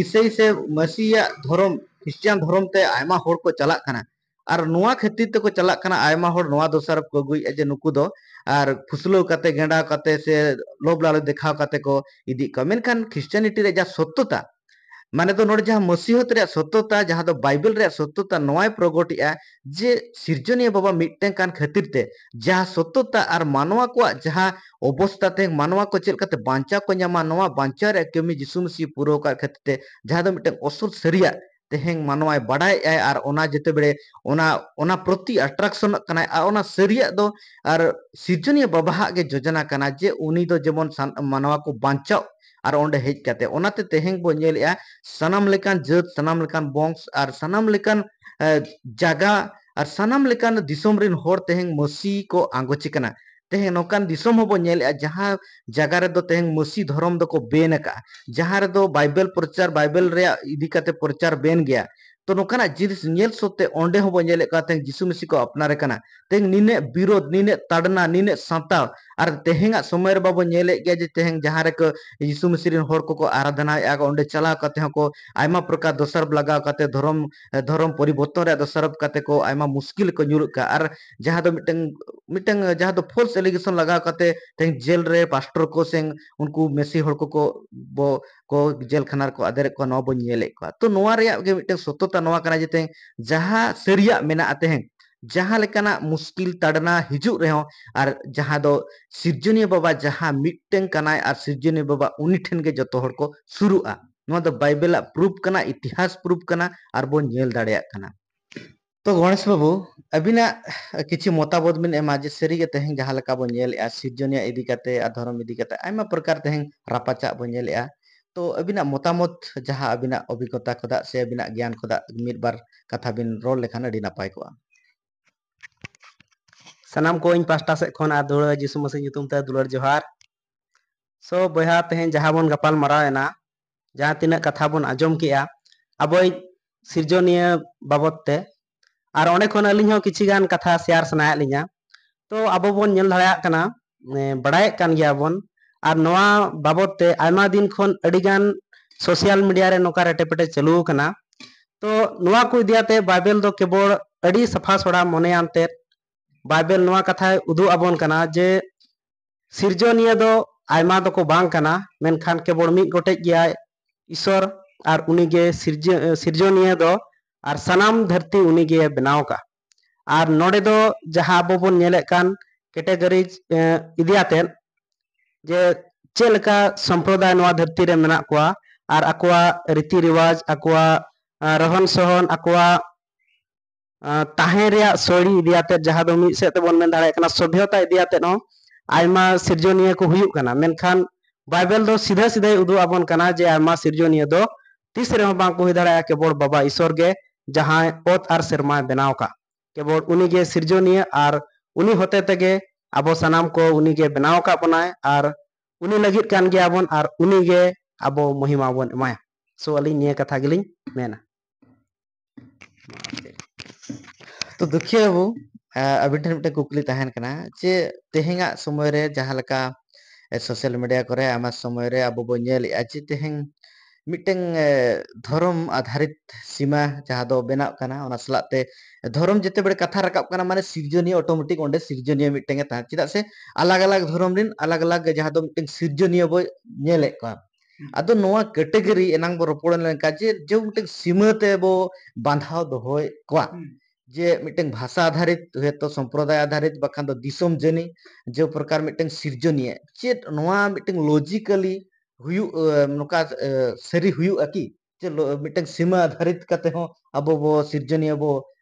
ᱤᱥᱟᱹᱭ ᱥᱮ ᱢᱟᱹᱥᱤᱭᱟᱜ ᱫᱷᱚᱨᱚᱢ, ᱠᱷᱨᱤᱥᱴᱟᱱ ᱫᱷᱚᱨᱚᱢ ᱛᱮ ᱟᱭᱢᱟ ᱦᱚᱲ ᱠᱚ ᱪᱟᱞᱟᱜ ᱠᱟᱱᱟ᱾ ᱟᱨ ᱱᱚᱣᱟ ᱠᱷᱟᱹᱛᱤᱨ ᱛᱮᱠᱚ ᱪᱟᱞᱟᱜ ᱠᱟᱱᱟ, ᱟᱭᱢᱟ ᱦᱚᱲ ᱱᱚᱣᱟ ᱫᱚᱥᱟᱨᱚᱯ ᱠᱚ ᱟᱹᱜᱩᱭᱮᱫᱼᱟ ᱡᱮ ᱱᱩᱠᱩ ᱫᱚ ᱟᱨ ᱯᱷᱩᱥᱞᱟᱹᱣ ᱠᱟᱛᱮ, ᱜᱮᱸᱰᱟᱣ ᱠᱟᱛᱮ ᱥᱮ ᱞᱳᱵᱷ ᱞᱟᱞᱚᱪ ᱫᱮᱠᱷᱟᱣ ᱠᱟᱛᱮ ᱠᱚ ᱤᱫᱤᱭᱮᱫ ᱠᱚᱣᱟ᱾ ᱢᱮᱱᱠᱷᱟᱱ ᱠᱷᱨᱤᱥᱴᱟᱱᱤᱴᱤ ᱨᱮᱭᱟᱜ ᱡᱟᱦᱟᱸ ᱥᱚᱛᱛᱚᱛᱟ, ᱢᱟᱱᱮ ᱫᱚ ᱱᱚᱰᱮ ᱡᱟᱦᱟᱸ ᱢᱟᱹᱥᱤᱦᱚᱛ ᱨᱮᱭᱟᱜ ᱥᱚᱛᱛᱚᱛᱟ, ᱡᱟᱦᱟᱸ ᱫᱚ ᱵᱟᱭᱵᱮᱞ ᱨᱮᱭᱟᱜ ᱥᱚᱛᱛᱚᱛᱟ, ᱱᱚᱣᱟᱭ ᱯᱨᱚᱜᱚᱴᱮᱜᱼᱟ ᱡᱮ ᱥᱤᱨᱡᱚᱱᱤᱭᱟᱹ ᱵᱟᱵᱟ ᱢᱤᱫᱴᱟᱝ ᱠᱟᱱ ᱠᱷᱟᱹᱛᱤᱨ ᱛᱮ ᱡᱟᱦᱟᱸ ᱥᱚᱛᱛᱚᱛᱟ ᱟᱨ ᱢᱟᱱᱣᱟ ᱠᱚᱣᱟᱜ ᱡᱟᱦᱟᱸ ᱚᱵᱚᱥᱛᱟ ᱛᱮ ᱢᱟᱱᱣᱟ ᱠᱚ ᱪᱮᱫ ᱞᱮᱠᱟᱛᱮ ᱵᱟᱧᱪᱟᱣ ᱠᱚ ᱧᱟᱢᱟ, ᱱᱚᱣᱟ ᱵᱟᱧᱪᱟᱣ ᱨᱮᱭᱟᱜ ᱠᱟᱹᱢᱤ ᱡᱤᱥᱩ ᱢᱟᱹᱥᱤ ᱯᱩᱨᱟᱹᱣ ᱟᱠᱟᱫ ᱠᱷᱟᱹᱛᱤᱨ ᱛᱮ, ᱡᱟᱦᱟᱸ ᱫᱚ ᱢᱤᱫᱴᱟᱝ ᱚᱥᱚᱞ ᱥᱟᱹᱨᱤᱭᱟᱜ ᱛᱮᱦᱮᱧ ᱢᱟᱱᱣᱟᱭ ᱵᱟᱰᱟᱭᱮᱫᱼᱟᱭ ᱟᱨ ᱚᱱᱟ ᱡᱮᱛᱮ ᱵᱮᱲᱮ ᱚᱱᱟ, ᱚᱱᱟ ᱯᱨᱚᱛᱤ ᱟᱴᱨᱟᱠᱥᱚᱱᱚᱜ ᱠᱟᱱᱟᱭ ᱟᱨ ᱚᱱᱟ ᱥᱟᱹᱨᱤᱭᱟᱜ ᱫᱚ ᱟᱨ ᱥᱤᱨᱡᱚᱱᱤᱭᱟᱹ ᱵᱟᱵᱟᱦᱟᱜ ᱜᱮ ᱡᱳᱡᱚᱱᱟ ᱠᱟᱱᱟ ᱡᱮ ᱩᱱᱤ ᱫᱚ ᱡᱮᱢᱚᱱ ᱥᱟᱱ-, ᱢᱟᱱᱣᱟ ᱠᱚ ᱵᱟᱧᱪᱟᱣ ᱟᱨ ᱚᱸᱰᱮ ᱦᱮᱡ ᱠᱟᱛᱮ᱾ ᱚᱱᱟᱛᱮ ᱛᱮᱦᱮᱧ ᱵᱚ ᱧᱮᱞᱮᱜᱼᱟ ᱥᱟᱱᱟᱢ ᱞᱮᱠᱟᱱ ᱡᱟᱹᱛ, ᱥᱟᱱᱟᱢ ᱞᱮᱠᱟᱱ ᱵᱚᱝᱥ ᱟᱨ ᱥᱟᱱᱟᱢ ᱞᱮᱠᱟᱱ, ᱮ, ᱡᱟᱜᱟ ᱟᱨ ᱥᱟᱱᱟᱢ ᱞᱮᱠᱟᱱ ᱫᱤᱥᱚᱢ ᱨᱮᱱ ᱦᱚᱲ ᱛᱮᱦᱮᱧ ᱢᱟᱹᱥᱤ ᱠᱚ ᱟᱸᱜᱚᱪᱮ ᱠᱟᱱᱟ᱾ ᱛᱮᱦᱮᱧ ᱱᱚᱝᱠᱟᱱ ᱫᱤᱥᱚᱢ ᱦᱚᱸᱵᱚ ᱧᱮᱞᱮᱜᱼᱟ ᱡᱟᱦᱟᱸ ᱡᱟᱜᱟ ᱨᱮᱫᱚ ᱛᱮᱦᱮᱧ ᱢᱟᱹᱥᱤ ᱫᱷᱚᱨᱚᱢ ᱫᱚᱠᱚ ᱵᱮᱱ ᱟᱠᱟᱜᱼᱟ, ᱡᱟᱦᱟᱸ ᱨᱮᱫᱚ ᱵᱟᱭᱵᱮᱞ ᱯᱨᱚᱪᱟᱨ, ᱵᱟᱭᱵᱮᱞ ᱨᱮᱭᱟᱜ ᱤᱫᱤ ᱠᱟᱛᱮ ᱯᱨᱚᱪᱟᱨ ᱵᱮᱱ ᱜᱮᱭᱟ᱾ ᱛᱚ ᱱᱚᱝᱠᱟᱱᱟᱜ ᱡᱤᱱᱤᱥ ᱧᱮᱞ ᱥᱚᱛᱛᱮ ᱚᱸᱰᱮ ᱦᱚᱸᱵᱚᱱ ᱧᱮᱞᱮᱫ ᱠᱚᱣᱟ ᱛᱮᱦᱮᱧ ᱡᱤᱥᱩ ᱢᱤᱥᱤ ᱠᱚ ᱟᱯᱱᱟᱨᱮ ᱠᱟᱱᱟ᱾ ᱛᱮᱦᱮᱧ ᱱᱤᱱᱟᱹᱜ ᱵᱤᱨᱳᱫᱷ, ᱱᱤᱱᱟᱹᱜ ᱛᱟᱰᱱᱟ, ᱱᱤᱱᱟᱹᱜ ᱥᱟᱛᱟᱣ, ᱟᱨ ᱛᱮᱦᱮᱧᱟᱜ ᱥᱚᱢᱚᱭ ᱨᱮ ᱵᱟᱵᱚᱱ ᱧᱮᱞᱮᱫ ᱜᱮᱭᱟ ᱡᱮ ᱛᱮᱦᱮᱧ ᱡᱟᱦᱟᱸ ᱨᱮᱠᱚ ᱡᱤᱥᱩ ᱢᱤᱥᱤ ᱨᱮᱱ ᱦᱚᱲ ᱠᱚᱠᱚ ᱟᱨᱟᱫᱷᱱᱟᱭᱮᱫᱼᱟ ᱠᱚ, ᱚᱸᱰᱮ ᱪᱟᱞᱟᱣ ᱠᱟᱛᱮ ᱦᱚᱸᱠᱚ ᱟᱭᱢᱟ ᱯᱨᱚᱠᱟᱨ ᱫᱚᱥᱟᱨᱚᱯ ᱞᱟᱜᱟᱣ ᱠᱟᱛᱮ ᱫᱷᱚᱨᱚᱢ, ᱫᱷᱚᱨᱚᱢ ᱯᱚᱨᱤᱵᱚᱨᱛᱚᱱ ᱨᱮᱭᱟᱜ ᱫᱚᱥᱟᱨᱚᱯ ᱠᱟᱛᱮ ᱠᱚ ᱟᱭᱢᱟ ᱢᱩᱥᱠᱤᱞ ᱠᱚ ᱧᱩᱨᱩᱜ ᱠᱟᱱᱟ᱾ ᱟᱨ ᱡᱟᱦᱟᱸ ᱫᱚ ᱢᱤᱫᱴᱟᱝ, ᱢᱤᱫᱴᱟᱝ ᱡᱟᱦᱟᱸ ᱫᱚ false allegation ᱞᱟᱜᱟᱣ ᱠᱟᱛᱮ ᱛᱮᱦᱮᱧ ᱡᱮᱞ ᱨᱮ ᱯᱟᱥᱴᱚᱨ ᱠᱚ ᱥᱮ ᱩᱱᱠᱩ ᱢᱮᱥᱤ ᱦᱚᱲ ᱠᱚᱠᱚ ᱵᱚ-, ᱠᱚ ᱡᱮᱞ ᱠᱷᱟᱱᱟ ᱨᱮᱠᱚ ᱟᱫᱮᱨᱮᱫ ᱠᱚᱣᱟ, ᱱᱚᱣᱟ ᱵᱚᱱ ᱧᱮᱞᱮᱫ ᱠᱚᱣᱟ᱾ ᱛᱚ ᱱᱚᱣᱟ ᱨᱮᱭᱟᱜ ᱜᱮ ᱢᱤᱫᱴᱟᱝ ᱥᱚᱛᱚᱛᱟ ᱱᱚᱣᱟ ᱠᱟᱱᱟ ᱡᱮ ᱛᱮᱦᱮᱧ ᱡᱟᱦᱟᱸ ᱥᱟᱹᱨᱤᱭᱟᱜ ᱢᱮᱱᱟᱜᱼᱟ, ᱛᱮᱦᱮᱧ ᱡᱟᱦᱟᱸ ᱞᱮᱠᱟᱱᱟᱜ ᱢᱩᱥᱠᱤᱞ ᱛᱟᱰᱱᱟ ᱦᱤᱡᱩᱜ ᱨᱮᱦᱚᱸ, ᱟᱨ ᱡᱟᱦᱟᱸ ᱫᱚ ᱥᱤᱨᱡᱚᱱᱤᱭᱟᱹ ᱵᱟᱵᱟ ᱡᱟᱦᱟᱸ ᱢᱤᱫᱴᱟᱝ ᱠᱟᱱᱟᱭ ᱟᱨ ᱥᱤᱨᱡᱚᱱᱤᱭᱟᱹ ᱵᱟᱵᱟ ᱩᱱᱤ ᱴᱷᱮᱱ ᱜᱮ ᱡᱚᱛᱚ ᱦᱚᱲ ᱠᱚ ᱥᱩᱨᱩᱜᱼᱟ᱾ ᱱᱚᱣᱟ ᱫᱚ ᱵᱟᱭᱵᱮᱞᱟᱜ ᱯᱨᱩᱯ ᱠᱟᱱᱟ, ᱤᱛᱤᱦᱟᱥ ᱯᱨᱩᱯ ᱠᱟᱱᱟ, ᱟᱨ ᱵᱚᱱ ᱧᱮᱞ ᱫᱟᱲᱮᱭᱟᱜ ᱠᱟᱱᱟ᱾ ᱛᱚ ᱜᱚᱬᱮᱥ ᱵᱟᱹᱵᱩ, ᱟᱹᱵᱤᱱᱟᱜ ᱠᱤᱪᱷᱩ ᱢᱚᱛᱟᱢᱚᱛ ᱵᱤᱱ ᱮᱢᱟ ᱡᱮ ᱥᱟᱹᱨᱤᱜᱮ ᱛᱮᱦᱮᱧ ᱡᱟᱦᱟᱸ ᱞᱮᱠᱟ ᱵᱚᱱ ᱧᱮᱞᱮᱜᱼᱟ, ᱥᱤᱨᱡᱚᱱᱤᱭᱟᱹ ᱤᱫᱤ ᱠᱟᱛᱮ ᱟᱨ ᱫᱷᱚᱨᱚᱢ ᱤᱫᱤ ᱠᱟᱛᱮ ᱟᱭᱢᱟ ᱯᱨᱚᱠᱟᱨ ᱛᱮᱦᱮᱧ ᱨᱟᱯᱟᱪᱟᱜ ᱵᱚᱱ ᱧᱮᱞᱮᱜᱼᱟ᱾ ᱛᱚ ᱟᱹᱵᱤᱱᱟᱜ ᱢᱚᱛᱟᱢᱚᱛ, ᱡᱟᱦᱟᱸ ᱟᱹᱵᱤᱱᱟᱜ ᱚᱵᱷᱤᱜᱽᱜᱚᱛᱟ ᱠᱷᱚᱱᱟᱜ ᱥᱮ ᱟᱹᱵᱤᱱᱟᱜ ᱜᱮᱭᱟᱱ ᱠᱷᱚᱱᱟᱜ ᱢᱤᱫ ᱵᱟᱨ ᱠᱟᱛᱷᱟ ᱵᱤᱱ ᱨᱚᱲ ᱞᱮᱠᱷᱟᱱ ᱟᱹᱰᱤ ᱱᱟᱯᱟᱭ ᱠᱚᱜᱼᱟ᱾ ᱥᱟᱱᱟᱢ ᱠᱚ ᱤᱧ ᱯᱟᱦᱴᱟ ᱥᱮᱫ ᱠᱷᱚᱱ ᱟᱨ ᱫᱩᱞᱟᱹᱲ ᱡᱤᱥᱩ ᱢᱟᱹᱥᱤ ᱧᱩᱛᱩᱢ ᱛᱮ ᱫᱩᱞᱟᱹᱲ ᱡᱚᱦᱟᱨ᱾ ᱥᱚ ᱵᱚᱭᱦᱟ, ᱛᱮᱦᱮᱧ ᱡᱟᱦᱟᱸ ᱵᱚᱱ ᱜᱟᱯᱟᱞ ᱢᱟᱨᱟᱣ ᱮᱱᱟ, ᱡᱟᱦᱟᱸ ᱛᱤᱱᱟᱹᱜ ᱠᱟᱛᱷᱟ ᱵᱚᱱ ᱟᱸᱡᱚᱢ ᱠᱮᱜᱼᱟ ᱟᱵᱚᱭᱤᱡ ᱥᱤᱨᱡᱚᱱᱤᱭᱟᱹ ᱵᱟᱵᱚᱫ ᱛᱮ, ᱟᱨ ᱚᱸᱰᱮ ᱠᱷᱚᱱ ᱟᱹᱞᱤᱧ ᱦᱚᱸ ᱠᱤᱪᱷᱤ ᱜᱟᱱ ᱠᱟᱛᱷᱟ ᱥᱮᱭᱟᱨ ᱥᱟᱱᱟᱭᱮᱫ ᱞᱤᱧᱟ᱾ ᱛᱚ ᱟᱵᱚ ᱵᱚᱱ ᱧᱮᱞ ᱫᱟᱲᱮᱭᱟᱜ ᱠᱟᱱᱟ, ᱮ, ᱵᱟᱲᱟᱭᱮᱫ ᱠᱟᱱ ᱜᱮᱭᱟ ᱵᱚᱱ, ᱟᱨ ᱱᱚᱣᱟ ᱵᱟᱵᱚᱫ ᱛᱮ ᱟᱭᱢᱟ ᱫᱤᱱ ᱠᱷᱚᱱ ᱟᱹᱰᱤ ᱜᱟᱱ ᱥᱳᱥᱟᱞ ᱢᱤᱰᱤᱭᱟ ᱨᱮ ᱱᱚᱝᱠᱟ ᱨᱮᱴᱮ ᱯᱮᱴᱮ ᱪᱟᱹᱞᱩ ᱟᱠᱟᱱᱟ᱾ ᱛᱚ ᱱᱚᱣᱟ ᱠᱚ ᱤᱫᱤᱭᱟᱛᱮ ᱵᱟᱭᱵᱮᱞ ᱫᱚ ᱠᱮᱵᱚᱞ ᱟᱹᱰᱤ ᱥᱟᱯᱷᱟ ᱥᱚᱲᱟ ᱢᱚᱱᱮᱭᱟᱱᱛᱮ ᱵᱟᱭᱵᱮᱞ ᱱᱚᱣᱟ ᱠᱟᱛᱷᱟᱭ ᱩᱫᱩᱜ ᱟᱵᱚᱱ ᱠᱟᱱᱟ ᱡᱮ ᱥᱤᱨᱡᱚᱱᱤᱭᱟᱹ ᱫᱚ ᱟᱭᱢᱟ ᱫᱚᱠᱚ ᱵᱟᱝ ᱠᱟᱱᱟ, ᱢᱮᱱᱠᱷᱟᱱ ᱠᱮᱵᱚᱞ ᱢᱤᱫ ᱜᱚᱴᱮᱡ ᱜᱮᱭᱟᱭ ᱤᱥᱚᱨ, ᱟᱨ ᱩᱱᱤᱜᱮ ᱥᱤᱨᱡᱟᱹ-, ᱥᱤᱨᱡᱚᱱᱤᱭᱟᱹ ᱫᱚ, ᱟᱨ ᱥᱟᱱᱟᱢ ᱫᱷᱟᱹᱨᱛᱤ ᱩᱱᱤᱜᱮ ᱵᱮᱱᱟᱣ ᱟᱠᱟᱫ᱾ ᱟᱨ ᱱᱚᱰᱮ ᱫᱚ ᱡᱟᱦᱟᱸ ᱟᱵᱚ ᱵᱚᱱ ᱧᱮᱞᱮᱫ ᱠᱟᱱ ᱠᱮᱴᱮᱜᱚᱨᱤ, ᱮ, ᱤᱫᱤ ᱟᱛᱮᱫ ᱡᱮ ᱪᱮᱫ ᱞᱮᱠᱟ ᱥᱚᱢᱯᱨᱚᱫᱟᱭ ᱱᱚᱣᱟ ᱫᱷᱟᱹᱨᱛᱤ ᱨᱮ ᱢᱮᱱᱟᱜ ᱠᱚᱣᱟ, ᱟᱨ ᱟᱠᱚᱣᱟᱜ ᱨᱤᱛᱤ ᱨᱮᱣᱟᱡᱽ, ᱟᱠᱚᱣᱟᱜ, ᱮ, ᱨᱚᱦᱚᱱ ᱥᱚᱦᱚᱱ, ᱟᱠᱚᱣᱟᱜ ᱟᱸ, ᱛᱟᱦᱮᱸ ᱨᱮᱭᱟᱜ ᱥᱳᱭᱲᱤ ᱤᱫᱤ ᱟᱛᱮᱫ, ᱡᱟᱦᱟᱸ ᱫᱚ ᱢᱤᱫ ᱥᱮᱫ ᱛᱮᱵᱚᱱ ᱢᱮᱱ ᱫᱟᱲᱮᱭᱟᱜ ᱠᱟᱱᱟ ᱥᱚᱵᱷᱭᱚᱛᱟ ᱤᱫᱤ ᱟᱛᱮᱫ ᱦᱚᱸ ᱟᱭᱢᱟ ᱥᱤᱨᱡᱚᱱᱤᱭᱟᱹ ᱠᱚ ᱦᱩᱭᱩᱜ ᱠᱟᱱᱟ, ᱢᱮᱱᱠᱷᱟᱱ ᱵᱟᱭᱵᱮᱞ ᱫᱚ ᱥᱤᱫᱷᱟᱹ ᱥᱤᱫᱷᱟᱹᱭ ᱩᱫᱩᱜ ᱟᱵᱚᱱ ᱠᱟᱱᱟ ᱡᱮ ᱟᱭᱢᱟ ᱥᱤᱨᱡᱚᱱᱤᱭᱟᱹ ᱫᱚ ᱛᱤᱥ ᱨᱮᱦᱚᱸ ᱵᱟᱝ ᱠᱚ ᱦᱩᱭ ᱫᱟᱲᱮᱭᱟᱜᱼᱟ, ᱠᱮᱵᱚᱞ ᱵᱟᱵᱟ ᱤᱥᱚᱨ ᱜᱮ ᱡᱟᱦᱟᱸᱭ ᱚᱛ ᱟᱨ ᱥᱮᱨᱢᱟᱭ ᱵᱮᱱᱟᱣ ᱟᱠᱟᱫ᱾ ᱠᱮᱵᱚᱞ ᱩᱱᱤ ᱜᱮ ᱥᱤᱨᱡᱚᱱᱤᱭᱟᱹ ᱟᱨ ᱩᱱᱤ ᱦᱚᱛᱮ ᱛᱮᱜᱮ ᱟᱵᱚ ᱥᱟᱱᱟᱢ ᱠᱚ ᱩᱱᱤ ᱜᱮ ᱵᱮᱱᱟᱣ ᱟᱠᱟᱫ ᱵᱚᱱᱟᱭ ᱟᱨ ᱩᱱᱤ ᱞᱟᱹᱜᱤᱫ ᱠᱟᱱ ᱜᱮᱭᱟ ᱵᱚᱱ ᱟᱨ ᱩᱱᱤ ᱜᱮ ᱟᱵᱚ ᱢᱚᱦᱤᱢᱟ ᱵᱚᱱ ᱮᱢᱟᱭᱟ᱾ So ᱟᱹᱞᱤᱧ ᱱᱤᱭᱟᱹ ᱠᱟᱛᱷᱟ ᱜᱮᱞᱤᱧ ᱢᱮᱱᱟ᱾ ᱛᱚ ᱫᱩᱠᱷᱤᱭᱟᱹ ᱵᱟᱹᱵᱩ, ᱟᱹᱵᱤᱱ ᱴᱷᱮᱱ ᱢᱤᱫᱴᱮᱱ ᱠᱩᱠᱞᱤ ᱛᱟᱦᱮᱱ ᱠᱟᱱᱟ ᱡᱮ ᱛᱮᱦᱮᱧᱟᱜ ᱥᱚᱢᱚᱭ ᱨᱮ ᱡᱟᱦᱟᱸ ᱞᱮᱠᱟ ᱥᱳᱥᱟᱞ ᱢᱤᱰᱤᱭᱟ ᱠᱚᱨᱮ ᱟᱭᱢᱟ ᱥᱚᱢᱚᱭ ᱨᱮ ᱟᱵᱚ ᱵᱚ ᱧᱮᱞᱮᱜᱼᱟ ᱡᱮ ᱛᱮᱦᱮᱧ ᱢᱤᱫᱴᱮᱱ ᱫᱷᱚᱨᱚᱢ ᱟᱫᱷᱟᱨᱤᱛ ᱥᱤᱢᱟ ᱡᱟᱦᱟᱸ ᱫᱚ ᱵᱮᱱᱟᱜ ᱠᱟᱱᱟ, ᱚᱱᱟ ᱥᱟᱞᱟᱜ ᱛᱮ ᱫᱷᱚᱨᱚᱢ ᱡᱮᱛᱮ ᱵᱮᱲᱮ ᱠᱟᱛᱷᱟ ᱨᱟᱠᱟᱵ ᱠᱟᱱᱟ, ᱢᱟᱱᱮ ᱥᱤᱨᱡᱚᱱᱤᱭᱟᱹ ᱚᱴᱳᱢᱮᱴᱤᱠ ᱚᱸᱰᱮ ᱥᱤᱨᱡᱚᱱᱤᱭᱟᱹ ᱢᱤᱫᱴᱮᱱ ᱮ ᱛᱟᱦᱮᱸ, ᱪᱮᱫᱟᱜ ᱥᱮ ᱟᱞᱟᱜᱽ ᱟᱞᱟᱜᱽ ᱫᱷᱚᱨᱚᱢ ᱨᱮᱱ ᱟᱞᱟᱜᱽ ᱟᱞᱟᱜᱽ ᱡᱟᱦᱟᱸ ᱫᱚ ᱢᱤᱫᱴᱮᱱ ᱥᱤᱨᱡᱚᱱᱤᱭᱟᱹ ᱵᱚ ᱧᱮᱞᱮᱫ ᱠᱚᱣᱟ᱾ ᱟᱫᱚ ᱱᱚᱣᱟ ᱠᱮᱴᱮᱜᱚᱨᱤ ᱮᱱᱟᱝ ᱵᱚ ᱨᱚᱯᱚᱲ ᱞᱮᱱᱠᱷᱟᱱ ᱡᱮ ᱡᱮ ᱢᱤᱫᱴᱮᱱ ᱥᱤᱢᱟᱹ ᱛᱮ ᱵᱚ ᱵᱟᱸᱫᱷᱟᱣ ᱫᱚᱦᱚᱭᱮᱫ ᱠᱚᱣᱟ᱾ ᱡᱮ ᱢᱤᱫᱴᱮᱱ ᱵᱷᱟᱥᱟ ᱟᱫᱷᱟᱨᱤᱛ, ᱦᱚᱭᱛᱳ ᱥᱚᱢᱯᱨᱚᱫᱟᱭ ᱟᱫᱷᱟᱨᱤᱛ, ᱵᱟᱠᱷᱟᱱ ᱫᱚ ᱫᱤᱥᱚᱢ ᱡᱟᱹᱱᱤ, ᱡᱮ ᱯᱨᱚᱠᱟᱨ ᱢᱤᱫᱴᱮᱱ ᱥᱤᱨᱡᱚᱱᱤᱭᱟᱹ, ᱪᱮᱫ ᱱᱚᱣᱟ ᱢᱤᱫᱴᱮᱱ ᱞᱚᱡᱤᱠᱟᱞᱤ ᱦᱩᱭᱩᱜ, ᱱᱚᱝᱠᱟ ᱥᱟᱹᱨᱤ ᱦᱩᱭᱩᱜᱼᱟ ᱠᱤ? ᱪᱮᱫ ᱢᱤᱫᱴᱮᱱ ᱥᱤᱢᱟᱹ ᱟᱫᱷᱟᱨᱤᱛ ᱠᱟᱛᱮ ᱦᱚᱸ ᱟᱵᱚ ᱵᱚ ᱥᱤᱨᱡᱚᱱᱤᱭᱟᱹ ᱵᱚ,